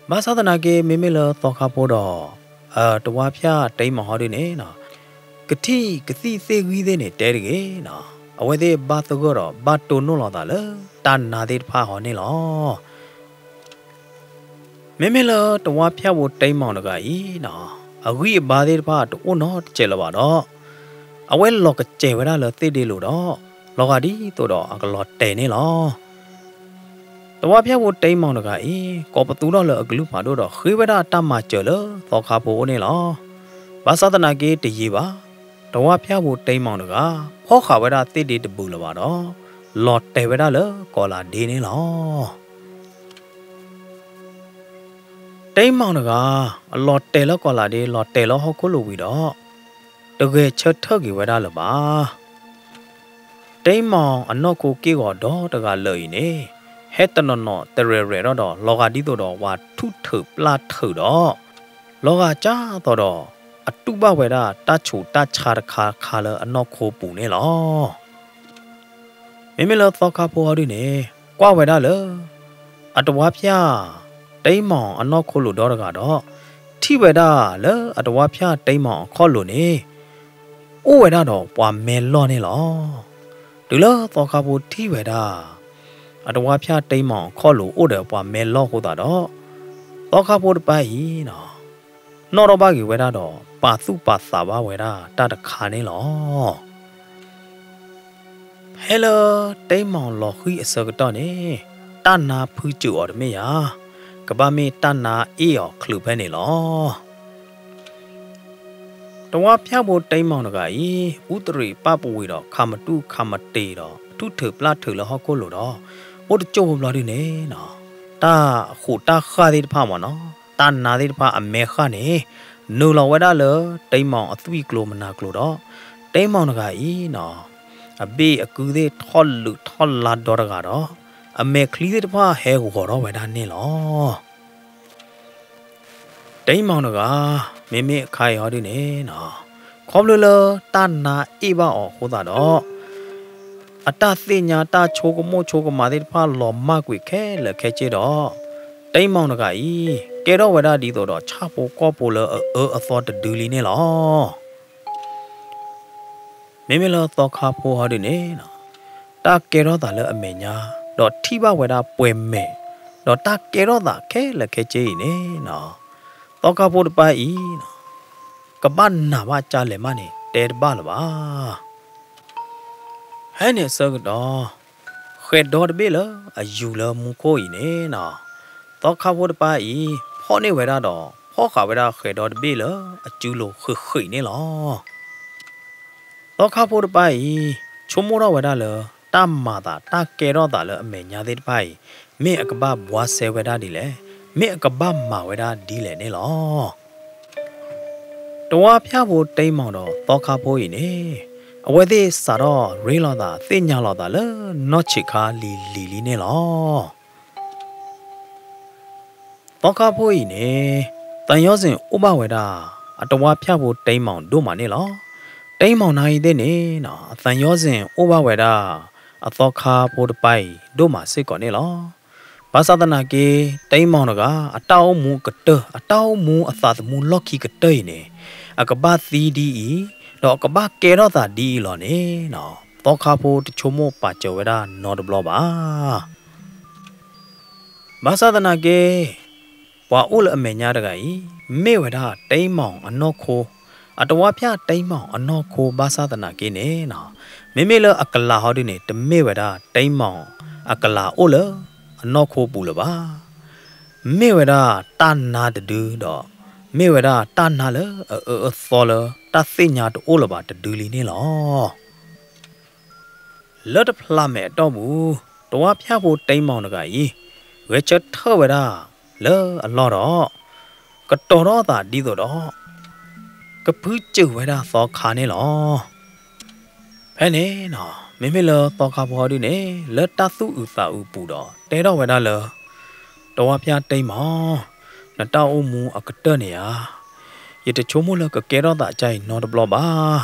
ဘၣ်ဆၣ်သနာ်က့ မ့မ့ၢ်လၢသီခါဖိဒီး တဝါဖၠၣ်တံမီၢ်ဟီဒုန့ၣ်နီၤ, ကထံၣ်ကသံၣ်သ့ၣ်ဂံၢ်သ့ၣ်န့ၣ်တဲတဂ့ၤနီၤ, အဝဲသ့ၣ်ဘၣ်သဂၢၢ်ဒီးဘၣ်တိၢ်နီၣ်လီၤသးလၢတၢ်နါသ့ၣ်တဖၣ်ဟီန့ၣ်လီၤ. မ့မ့ၢ်လၢတဝါဖၠၣ်ဖိတံမီၢ်တဂၤအံၤနီၤ, အဂံၢ်အဘါသ့ၣ်တဖၣ်တအိၣ်နီတစဲးလၢၤဘၣ်ဒီး, အဝဲလီၤကစဲၤဝဲဒၣ်လၢသ့ၣ်ဒ့လိၤဒီး, လီၤဂာ်ဒ်သိးဒီးအကလီၤတဲာ်န့ၣ်လီၤ. တဝါဖၠၣ်ဖိတံမီၢ်တဂၤအံၤ ကိးပသူထီၣ်လၢအကလုၢ်ဖးဒိၣ်ဒီး ဃ့ဝဲဒၣ်တၢ်မၤစၢၤလၢသီခါဖိအအိၣ်န့ၣ်လီၤ. ဘၣ်ဆၣ်သနာ်က့တယံာ်ဘၣ်, တဝါဖၠၣ်ဖိတံမီၢ်တဂၤ ဖီၣ်ဃာ်ဝဲဒၣ်သ့ၣ်ဒ့တဘုးလၢၤဘၣ်ဒီး, လီၤတဲာ်ဝဲဒၣ်လၢကီးလးဒ့န့ၣ်လီၤ. တံမီၢ်တဂၤ အလီၤတဲာ်လၢကီးလးဒ့ လီၤတဲာ်လၢဟီၣ်ခိၣ်လိၤဝံၤဒီး, တဂဲၤဆၢထၢၣ်က့ၤဝဲဒၣ်လၢၤဘၣ်. တံမီၢ်အနီၢ်ခိက့ၢ်ဂီၤဒီတဂၤလၢာ်အံၤန့ၣ်, ဟဲတနီၤနီၤတရဲၣ်ရဲၣ်ထီၣ်ဒီး လီၤဂာ်ဒ်သိးဒီးဝၤထူၣ်ထုးပျၢ်ထုးဒီး, လီၤဂာ်ကၢ်သိးဒီး အတူၢ်ဘၣ်ဝဲဒၣ်တၢ်ဆူးတၢ်ဆါတခါခါလၢအနီၢ်ခိပူၤန့ၣ်လီၤ. မ့မ့ၢ်လၢသီခါဖိဟီဒုန့ၣ်, ကွၢ်ဝဲဒၣ်လၢ အတဝါဖၠၣ် တံမီၢ်အနီၢ်ခိလိၤဒီတဂၤဒီး, ထံၣ်ဝဲဒၣ်လၢအတဝါဖၠၣ်တံမီၢ်အခီၣ်လိၤန့ၣ်, အိၣ်ဝဲဒၣ်ဒီးပှၤမဲလီၢ်န့ၣ်လီၤ. တုၤလၢသီခါဖိထံၣ်ဝဲဒၣ် အတဝါဖၠၣ်တံမီၢ်အခီၣ်လိၤအိၣ်ဒီးပှၤမဲလီၢ်အဃိသတးဒီး, သီခါဖိတပၢ်အံၤ နီၣ်ထီၣ်ဘၣ်က့ၤဝဲဒၣ်ဒီး ပာ်သူၣ်ပာ်သးဘၣ်ဝဲဒၣ်တၢ်တခါန့ၣ်လီၤ. ဖဲလၢတံမီၢ်လီၤဃံၤအဆၢကတီၢ်န့ၣ်, တၢ်နါဖုစၢၤအီၤတမ့ၢ်ဧါ, ကဘၣ်မ့ၢ်တၢ်နါအ့ၣ်အီၤချုးဖဲန့ၣ်လီၤ. တဝါဖၠၣ်ဖိတံမီၢ်တဂၤအံၤ အူတရံးပၣ်ပဝ့ၤဒီးခးမတူၢ်ခးမတ့ၤဒီး ထူၣ်ထုးပျၢ်ထုးလၢဟီၣ်ခိၣ်လိၤဒီး, အိၣ်တကၠိၢ်ဖိဘျီဒုန့ၣ်နီၤ, တၢ်ဃိးတၢ်ဃၢ်သ့ၣ်တဖၣ်မ့ၢ်နီၤ, တၢ်နါသ့ၣ်တဖၣ်အမဲဃၢ်န့ၣ်, နုာ်လီၤဝဲဒၣ်လၢတံမီၢ်အသွံၣ်ကျိၤမနၤကျိၤဒီး, တံမီၢ်တဂၤအံၤနီၤ, အဘ့ၣ်အကုသ့ၣ်ထီၣ်လုးထီၣ်လါဒီတဂၤဒီး, အမဲာ်ချံသ့ၣ်တဖၣ်ဟဲဂီၤထီၣ်ဝဲဒၣ်န့ၣ်လီၤ. တံမီၢ်တဂၤ, မ့မ့ၢ်အခါအံၤဟီဒုန့ၣ်နီၤ, ခီဖျိလၢတၢ်နါအ့ၣ်ဘၣ်အီၤအဃိသတးဒီး, အတၢ်သ့ၣ်ညါတၢ်ဆိကမိၣ်ဆိကမးသ့ၣ်တဖၣ်လီၤမၢ်ကွံာ်ခဲလၢာ်ခဲဆ့ဒီး, တံမီၢ်တဂၤအံၤ ကဲထီၣ်ဝဲဒၣ်ဒ်သိးဒီးဆၣ်ဖိကီၢ်ဖိလၢအအၢအသီတဒုလံန့ၣ်လီၤ. မ့မ့ၢ်လၢသီခါဖိဟီဒုန့ၣ်နီၤ, တၢ်ကဲထီၣ်သးလၢအမဲာ်ညါ, ဒီးထံၣ်ဘၣ်ဝဲဒၣ်ပှဲၤမဲာ်, ဒီးတၢ်ကဲထီၣ်သးခဲလၢာ်ခဲဆ့အံၤန့ၣ်နီၤ, သီခါဖိတပၢ်အံၤနီၤ, ကဘၣ်နာ်ဘၣ်ကၢ်လဲာ်မးန့ၣ် တဲတဘၣ်လၢၤဘၣ်. ဖဲန့ၣ်အဆၢကတီၢ်, ဃဲၤဒီတဘ့ၣ်လၢအယူၤလၢမူခိၣ်အံၤန့ၣ်နီၤ, သီခါဖိတပၢ်အံၤ ဖီၣ်န့ၢ်ဝဲဒၣ်ဒီး ဖီၣ်ဃာ်ဝဲဒၣ်ဃဲၤဒီတဘ့ၣ်လၢအစုလိၤဃံးဃံးန့ၣ်လီၤ. သီခါဖိတပၢ်အံၤ ဆိကမိၣ်ထီၣ်ဝဲဒၣ်လၢ တၢ်မၤသးတၢ်ကဲထီၣ်သးလၢအမဲာ်ညါသ့ၣ်တဖၣ်အံၤ မ့ၢ်အကဘၣ်ဘှါစဲဝဲဒၣ်ဒ်လဲၣ်, မ့ၢ်အကဘၣ်မၤဝဲဒၣ်ဒ်လဲၣ်န့ၣ်လီၤ. တဝၢ်ဖၠၣ်ဖိတံမီၣ်ဒီးသီခါဖိအံၤန့ၣ် အဝဲသ့ၣ်စးထီၣ်ရ့လိာ်သးသ့ၣ်ညါလိာ်သးလၢနီၢ်ဆံးခါလံၤလံၤလံန့ၣ်လီၤ. သီခါဖိအံၤန့ၣ် သံယောဇဉ်အိၣ်ဘၣ်ဝဲဒၣ် အတဝၢ်ဖၠၣ်ဖိတံမီၣ်ဒိၣ်မးန့ၣ်လီၤ. တံမီၣ်နာ်ဂ့ၤသ့ၣ်န့ၣ် သံယောဇဉ်အိၣ်ဘၣ်ဝဲဒၣ် အသီခါဖိတပၢ်အံၤဒိၣ်မးစ့ၢ်ကီးန့ၣ်လီၤ. ဘၣ်ဆၣ်သနာ်က့ တံမီၣ်တဂၤ အတၢ်အိၣ်မူအကတၢၢ် အတၢ်အိၣ်မူအသးသမူလီၢ်ခံကတၢၢ်အံၤန့ၣ် အကဘၣ်သံဒ်အံၤ ဒီးအကဘၣ်ကဲထီၣ်သးဒ်အံၤလီၤန့ၣ် သီခါဖိတဆိကမိၣ်ပာ်စၢၤဝဲဒၣ်နီတဘျီဘၣ်. ဘၣ်ဆၣ်သနာ်က့ ပှၤအိၣ်လၢအမဲာ်ညါတဂၤအံၤ မ့ၢ်ဝဲဒၣ်တံမီၣ်အနီၢ်ခိ, အတဝၢ်ဖၠၣ်တံမီၣ်အနီၢ်ခိဘၣ်ဆၣ်သနာ်က့န့ၣ် မ့မ့ၢ်လၢအကလၤဟီဒုန့ၣ် တမ့ၢ်ဝဲဒၣ်တံမီၣ်အကလၤအိၣ်လၢအနီၢ်ခိပူၤလၢၤဘၣ်. မ့ၢ်ဝဲဒၣ်တၢ်နါတဒုဒီး မ့ၢ်ဝဲဒၣ်တၢ်နါလၢအအၢအသီလၢတၢ်သ့ၣ်ညါတအိၣ်လၢၤဘၣ်တဒုလံန့ၣ်လီၤ. လၢတဖျးမဲာ်အတီၢ်ပူၤ တဝၢ်ဖၠၣ်ဖိတံမီၣ်တဂၤအံၤ ဂဲၤဆၢထၢၣ်ဝဲဒၣ်လၢအလီၢ်ဒီး ကတီၤထီၣ်သးဒ်သိးဒီး ကဖုစၢၤဝဲဒၣ်သီခါန့ၣ်လီၤ. ဖဲန့ၣ် မ့မ့ၢ်လၢသီခါဖိဟီဒုန့ၣ် လၢတၢ်သူၣ်အုးသးအုးပူၤဒီး တဲထီၣ်ဝဲဒၣ်လၢ တဝၢ်ဖၠၣ်တံမီၣ်, နတၢ်အိၣ်မူအကတၢၢ်န့ၣ်ဧါ, ယတဆိကမိၣ်လၢကကဲထီၣ်သးကါအံၤနီတဘျီဘၣ်.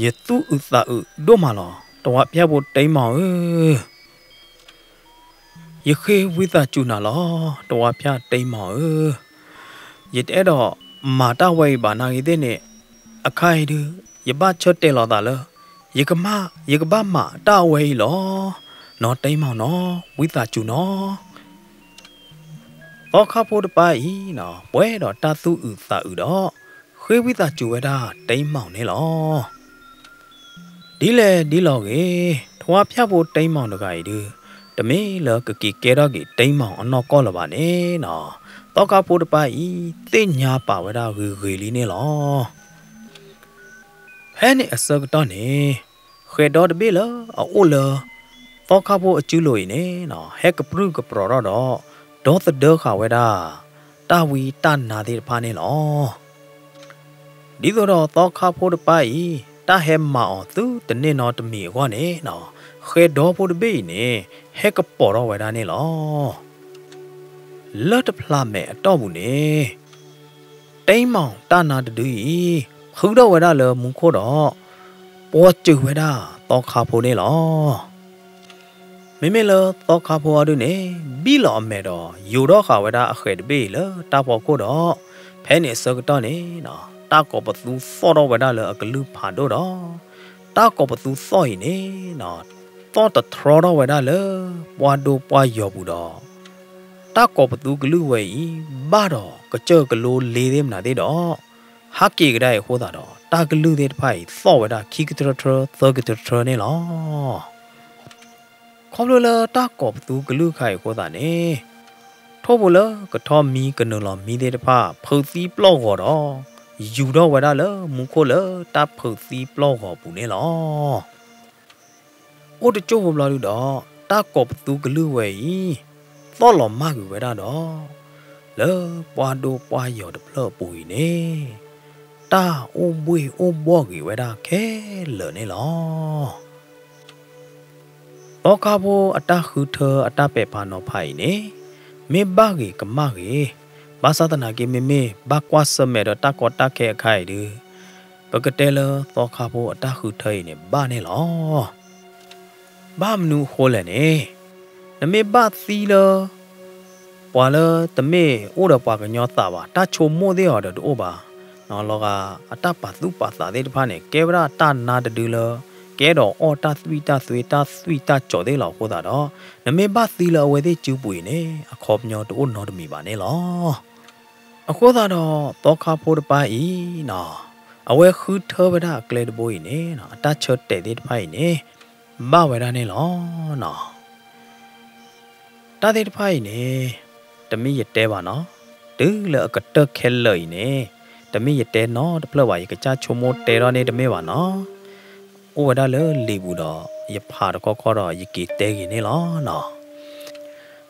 ယသူၣ်အုးသးအုးဒိၣ်မးလီၤ တဝၢ်ဖၠၣ်ဖိတံမီၣ်ဧၢ. ယဃ့ဝံသးစူၤနၤလီၤ တဝၢ်ဖၠၣ်တံမီၣ်ဧၢ. ယတအဲၣ်ဒိးမၤတၢ်ဝဲအံၤဘၣ်နာ်ဂ့ၤသ့ၣ်န့ၣ် အခါအံၤဒု ယဘၣ်ဆၢတဲာ်လီၤသးလၢ ယကမၤ, ယကဘၣ်မၤတၢ်အဝဲအံၤလီၤ. နီၢ်တံမီၣ်နီၢ် ဝံသးစူၤနီၢ်. သီခါဖိတပၢ်အံၤ ပှဲၤဒီးတၢ်သူၣ်အုးသးအုးဒီး ဃ့ဝံသးစူၤဝဲဒၣ်တံမီၣ်န့ၣ်လီၤ. ဒ်လဲၣ်ဒ်လဲၣ်ဂ့ၤ, တဝၢ်ဖၠၣ်ဖိတံမီၣ်တဂၤအံၤဒု တမ့ၢ်လၢကက့ၤကဲထီၣ်က့ၤတံမီၣ်အနီၢ်ကီၢ်လၢၤဘၣ်န့ၣ်နီၢ်, သီခါဖိတပၢ်အံၤ သ့ၣ်ညါပာ်ဝဲဒၣ်ဂ့ၤဂ့ၤလံန့ၣ်လီၤ. ဖဲန့ၣ်အဆၢကတီၢ်န့ၣ် ဃဲၤဒီတဘ့ၣ်လၢအအိၣ်လၢ သီခါဖိအစုလိၤအံၤန့ၣ်နီၢ် ဟဲကပြုၢ်ကပြီၤထီၣ်ဒီး ဒီသဒၢဃာ်ဝဲဒၣ် တၢ်ဝံတၢ်နါသ့ၣ်တဖၣ်န့ၣ်လီၤ. ဒ်သိးဒီးသီခါဖိတပၢ်အံၤ တၢ်ဟဲမၤအီၤသုတန့ၢ်နီတမံၤအဂီၢ်န့ၣ်နီၢ်, ဃဲၤဒီဖိတဘ့ၣ်အံၤန့ၣ် ဟဲကပီၤထီၣ်ဝဲဒၣ်န့ၣ်လီၤ. လၢတဖျးမဲာ်အတီၢ်ပူၤန့ၣ် တံမီၣ်တၢ်နါတဒုအံၤ ဖုထီၣ်ဝဲဒၣ်လၢမူခိၣ်ဒီး ပှီၤစၢၤဝဲဒၣ်သီခါဖိန့ၣ်လီၤ. မ့မ့ၢ်လၢသီခါဖိအီၤဒုန့ၣ် ဘံၣ်လီၤအမဲာ်ဒီး ယိးထီၣ်ဃာ်ဝဲဒၣ်အဃဲၤတဘ့ၣ်အံၤလၢတၢ်ဖီခိၣ်ဒီး ဖဲန့ၣ်အဆၢကတီၢ်န့ၣ်နီၢ် တၢ်ကိးပသူသီၣ်ထီၣ်ဝဲဒၣ်လၢအကလုၢ်ဖးဒိၣ်ဒီး တၢ်ကိးပသူသီၣ်အံၤန့ၣ်နီၢ် သီၣ်တထြီထီၣ်ဝဲဒၣ်လၢ ပှၢ်ဒိၣ်ပှၢ်ယီၤပူၤဒီး တၢ်ကိးပသူကလုၢ်ဝဲအံၤ ဘၣ်ဒီးကစၢၢ်ကလိလ့သ့ၣ်မနုၤသ့ၣ်ဒီး ဟးက့ၤကဒါအံၤအဃိသတးဒီး တၢ်ကလုၢ်သ့ၣ်တဖၣ်အံၤ သီၣ်ဝဲဒၣ်ခံကထြၢထြၢ သၢကထြၢထြၢန့ၣ်လီၤ. ခီဖျိလၢတၢ်ကိးပသူကလုၢ်ခါအံၤအဃိသတးန့ၣ် ထိၣ်ဖိလၢကထီၣ်မံကနုာ်လီၤမံသ့ၣ်တဖၣ် ဖုးသံပျီၢ်ဂီၤဒီး ယူၤထီၣ်ဝဲဒၣ်လၢမူခိၣ်လၢတၢ်ဖုးသံပျီၢ်ဂီၤပူၤန့ၣ်လီၤ. အိၣ်တကၠိၢ်ဖိဘျီဒုဒီး တၢ်ကိးပသူကလုၢ်ဝဲအံၤ သီၣ်လီၤမၢ်ကွံာ်ဝဲဒၣ်ဒီး လၢပှၢ်ဒိၣ်ပှၢ်ယီၤတဖျၢၣ်အပူၤအံၤန့ၣ် တၢ်အိၣ်ဘှ့ၣ်အိၣ်ဘှီၣ်ဂ့ၤဝဲဒၣ်ခဲလၢာ်န့ၣ်လီၤ. သီခါဖိအတၢ်ဃုထၢအတၢ်ပဲာ်ဖးနီၤဖးအံၤန့ၣ် မ့ၢ်ဘၣ်ဂ့ၤကမၣ်ဂ့ၤ, ဘၣ်ဆၣ်သနာ်က့ မ့မ့ၢ်ဘၣ်ကွၢ်ဆၢၣ်မဲာ်ဒီးတၢ်ကီတၢ်ခဲအခါအံၤဒု ပကတဲလၢသီခါဖိအတၢ်ဃုထၢအံၤန့ၣ် ဘၣ်န့ၣ်လီၤ. ဘၣ်မနုၤအဃိလဲၣ်န့ၣ်, နမ့ၢ်ဘၣ်သံလၢ ပှၤလၢတမ့ၢ်အိၣ်ဒီးပှၤကညီသးဘၣ် တၢ်ဆိကမိၣ်သ့ၣ်အီၤဒီးတအိၣ်ဘၣ်. လီၤဂာ်အတၢ်ပာ်သူၣ်ပာ်သးသ့ၣ်တဖၣ်န့ၣ် ကဲဝဲဒၣ်တၢ်နါတဒုလၢ ကအဲၣ်ဒိးအီၣ်တၢ်သွံၣ်တၢ်သွဲတၢ်သွံၣ်တၢ်စီၤသ့ၣ်လီၤအဃိသတးဒီး နမ့ၢ်ဘၣ်သံလၢအဝဲသ့ၣ်စုပူၤအံၤန့ၣ် အခီပညီတအိၣ်နီတမံၤဘၣ်န့ၣ်လီၤ. အဃိသတးဒီး သီခါဖိတပၢ်အံၤနီၤ အဝဲဃုထၢဝဲဒၣ်အကျဲတဘိအံၤန့ၣ် အတၢ်ဆၢတဲာ်သ့ၣ်တဖၣ်အံၤန့ၣ် ဘၣ်ဝဲဒၣ်န့ၣ်လီၤနီၤ. တၢ်သ့ၣ်တဖၣ်အံၤန့ၣ် တမ့ၢ်ယတဲဘၣ်နီၤ. တုၤလၢအကတၢၢ်ခဲလၢာ်အံၤန့ၣ်, တမ့ၢ်ယတဲနီတဖျၢၣ်ဘၣ်, ယကစၢ်ဆိကမိၣ်တဲထီၣ်န့ၣ်တမ့ၢ်ဘၣ်နီၤ. အိၣ်ဝဲဒၣ်လၢလံာ်ပူၤဒီး ယဖးတခီခီဒီးယက့ၤတဲဂ့ၤန့ၣ်လီၤနီၤ.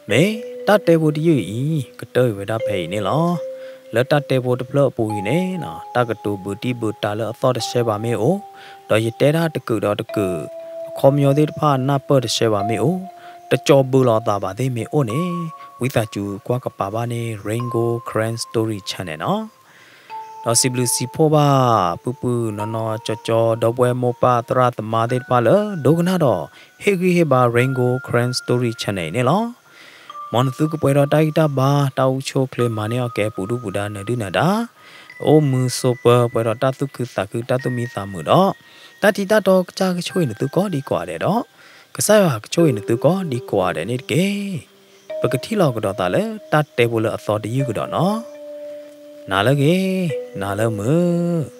မ့ၢ်တၢ်တဲဖိတယုၢ်အံၤ ကတၢၢ်အံၤဝဲဒၣ်ဖဲအံၤန့ၣ်လီၤ. လၢတၢ်တဲဖိတဖျၢၣ်အပူၤအံၤန့ၣ်နီၤ, တၢ်ကတိၤဘုတံၢ်ဘုတၢ်လၢအသီၣ်တဆှဲဘၣ်မ့ၢ်အိၣ်, ဒီးယတဲဒၣ်တကုာ်ဒီးတကုာ် အခီပညီသ့ၣ်တဖၣ်နၢ်ပၢၢ်တဆှဲဘၣ်မ့ၢ်အိၣ်, တကၠီၤဘုလီၤသးဘၣ်သ့ၣ်မ့ၢ်အိၣ်န့ၣ်, ဝံသးစူၤကွၢ်ကပၤဘၣ်န့ၣ် Rain Gold Karen Story Channel နီၤ. ဒီးစံးဘျုးစံးဖှိၣ်ဘၣ် ပုၢ်ပုၢ်နီၢ်နီၢ်ကၠီကၠီ ဒီပုၢ်ဝဲၢ်မိၢ်ပၢ်သရၣ်သမါသ့ၣ်တဖၣ်လၢ ဒိကနၣ်ဒီး ဟ့ၣ်ဂံၢ်ဟ့ၣ်ဘါ Rain Gold Karen Story Channel အံၤန့ၣ်လီၤ. မ်နသုကပှဲၤဒီးတၢ်ဂံၢ်တၢ်ဘါ တၢ်အိၣ်ဆူၣ်အိၣ်ချ့ မၤန့ၢ်အီၣ်ကဲ ပူၤဒုၣ်ပူၤဒါ နၢၤဒုၣ်နၢၤဒါ, အိၣ်မုာ်ဆိးပၢၤ ပှဲၤဒီးတၢ်သူၣ်ခုသးခု တၢ်သူၣ်မံသးမုာ်ဒီး တၢ်ထံတၢ်တီကစၢ်ကဆိၣ်ဂ့ၤနသုကိးဒံကိးဂၤဒဲးဒီး ကစၢ်ယွၤကဆိၣ်ဂ့ၤနသုကိးဒံကိးဂၤဒဲးန့ၣ်တက့ၢ်. ပကထံၣ်လိာ်ကဒီးသးလၢတၢ်တဲဖိလၢအသီတယုၢ်ကဒီးနီၤ. နၤလၢအဂ့ၤ, နၤလၢမုာ်.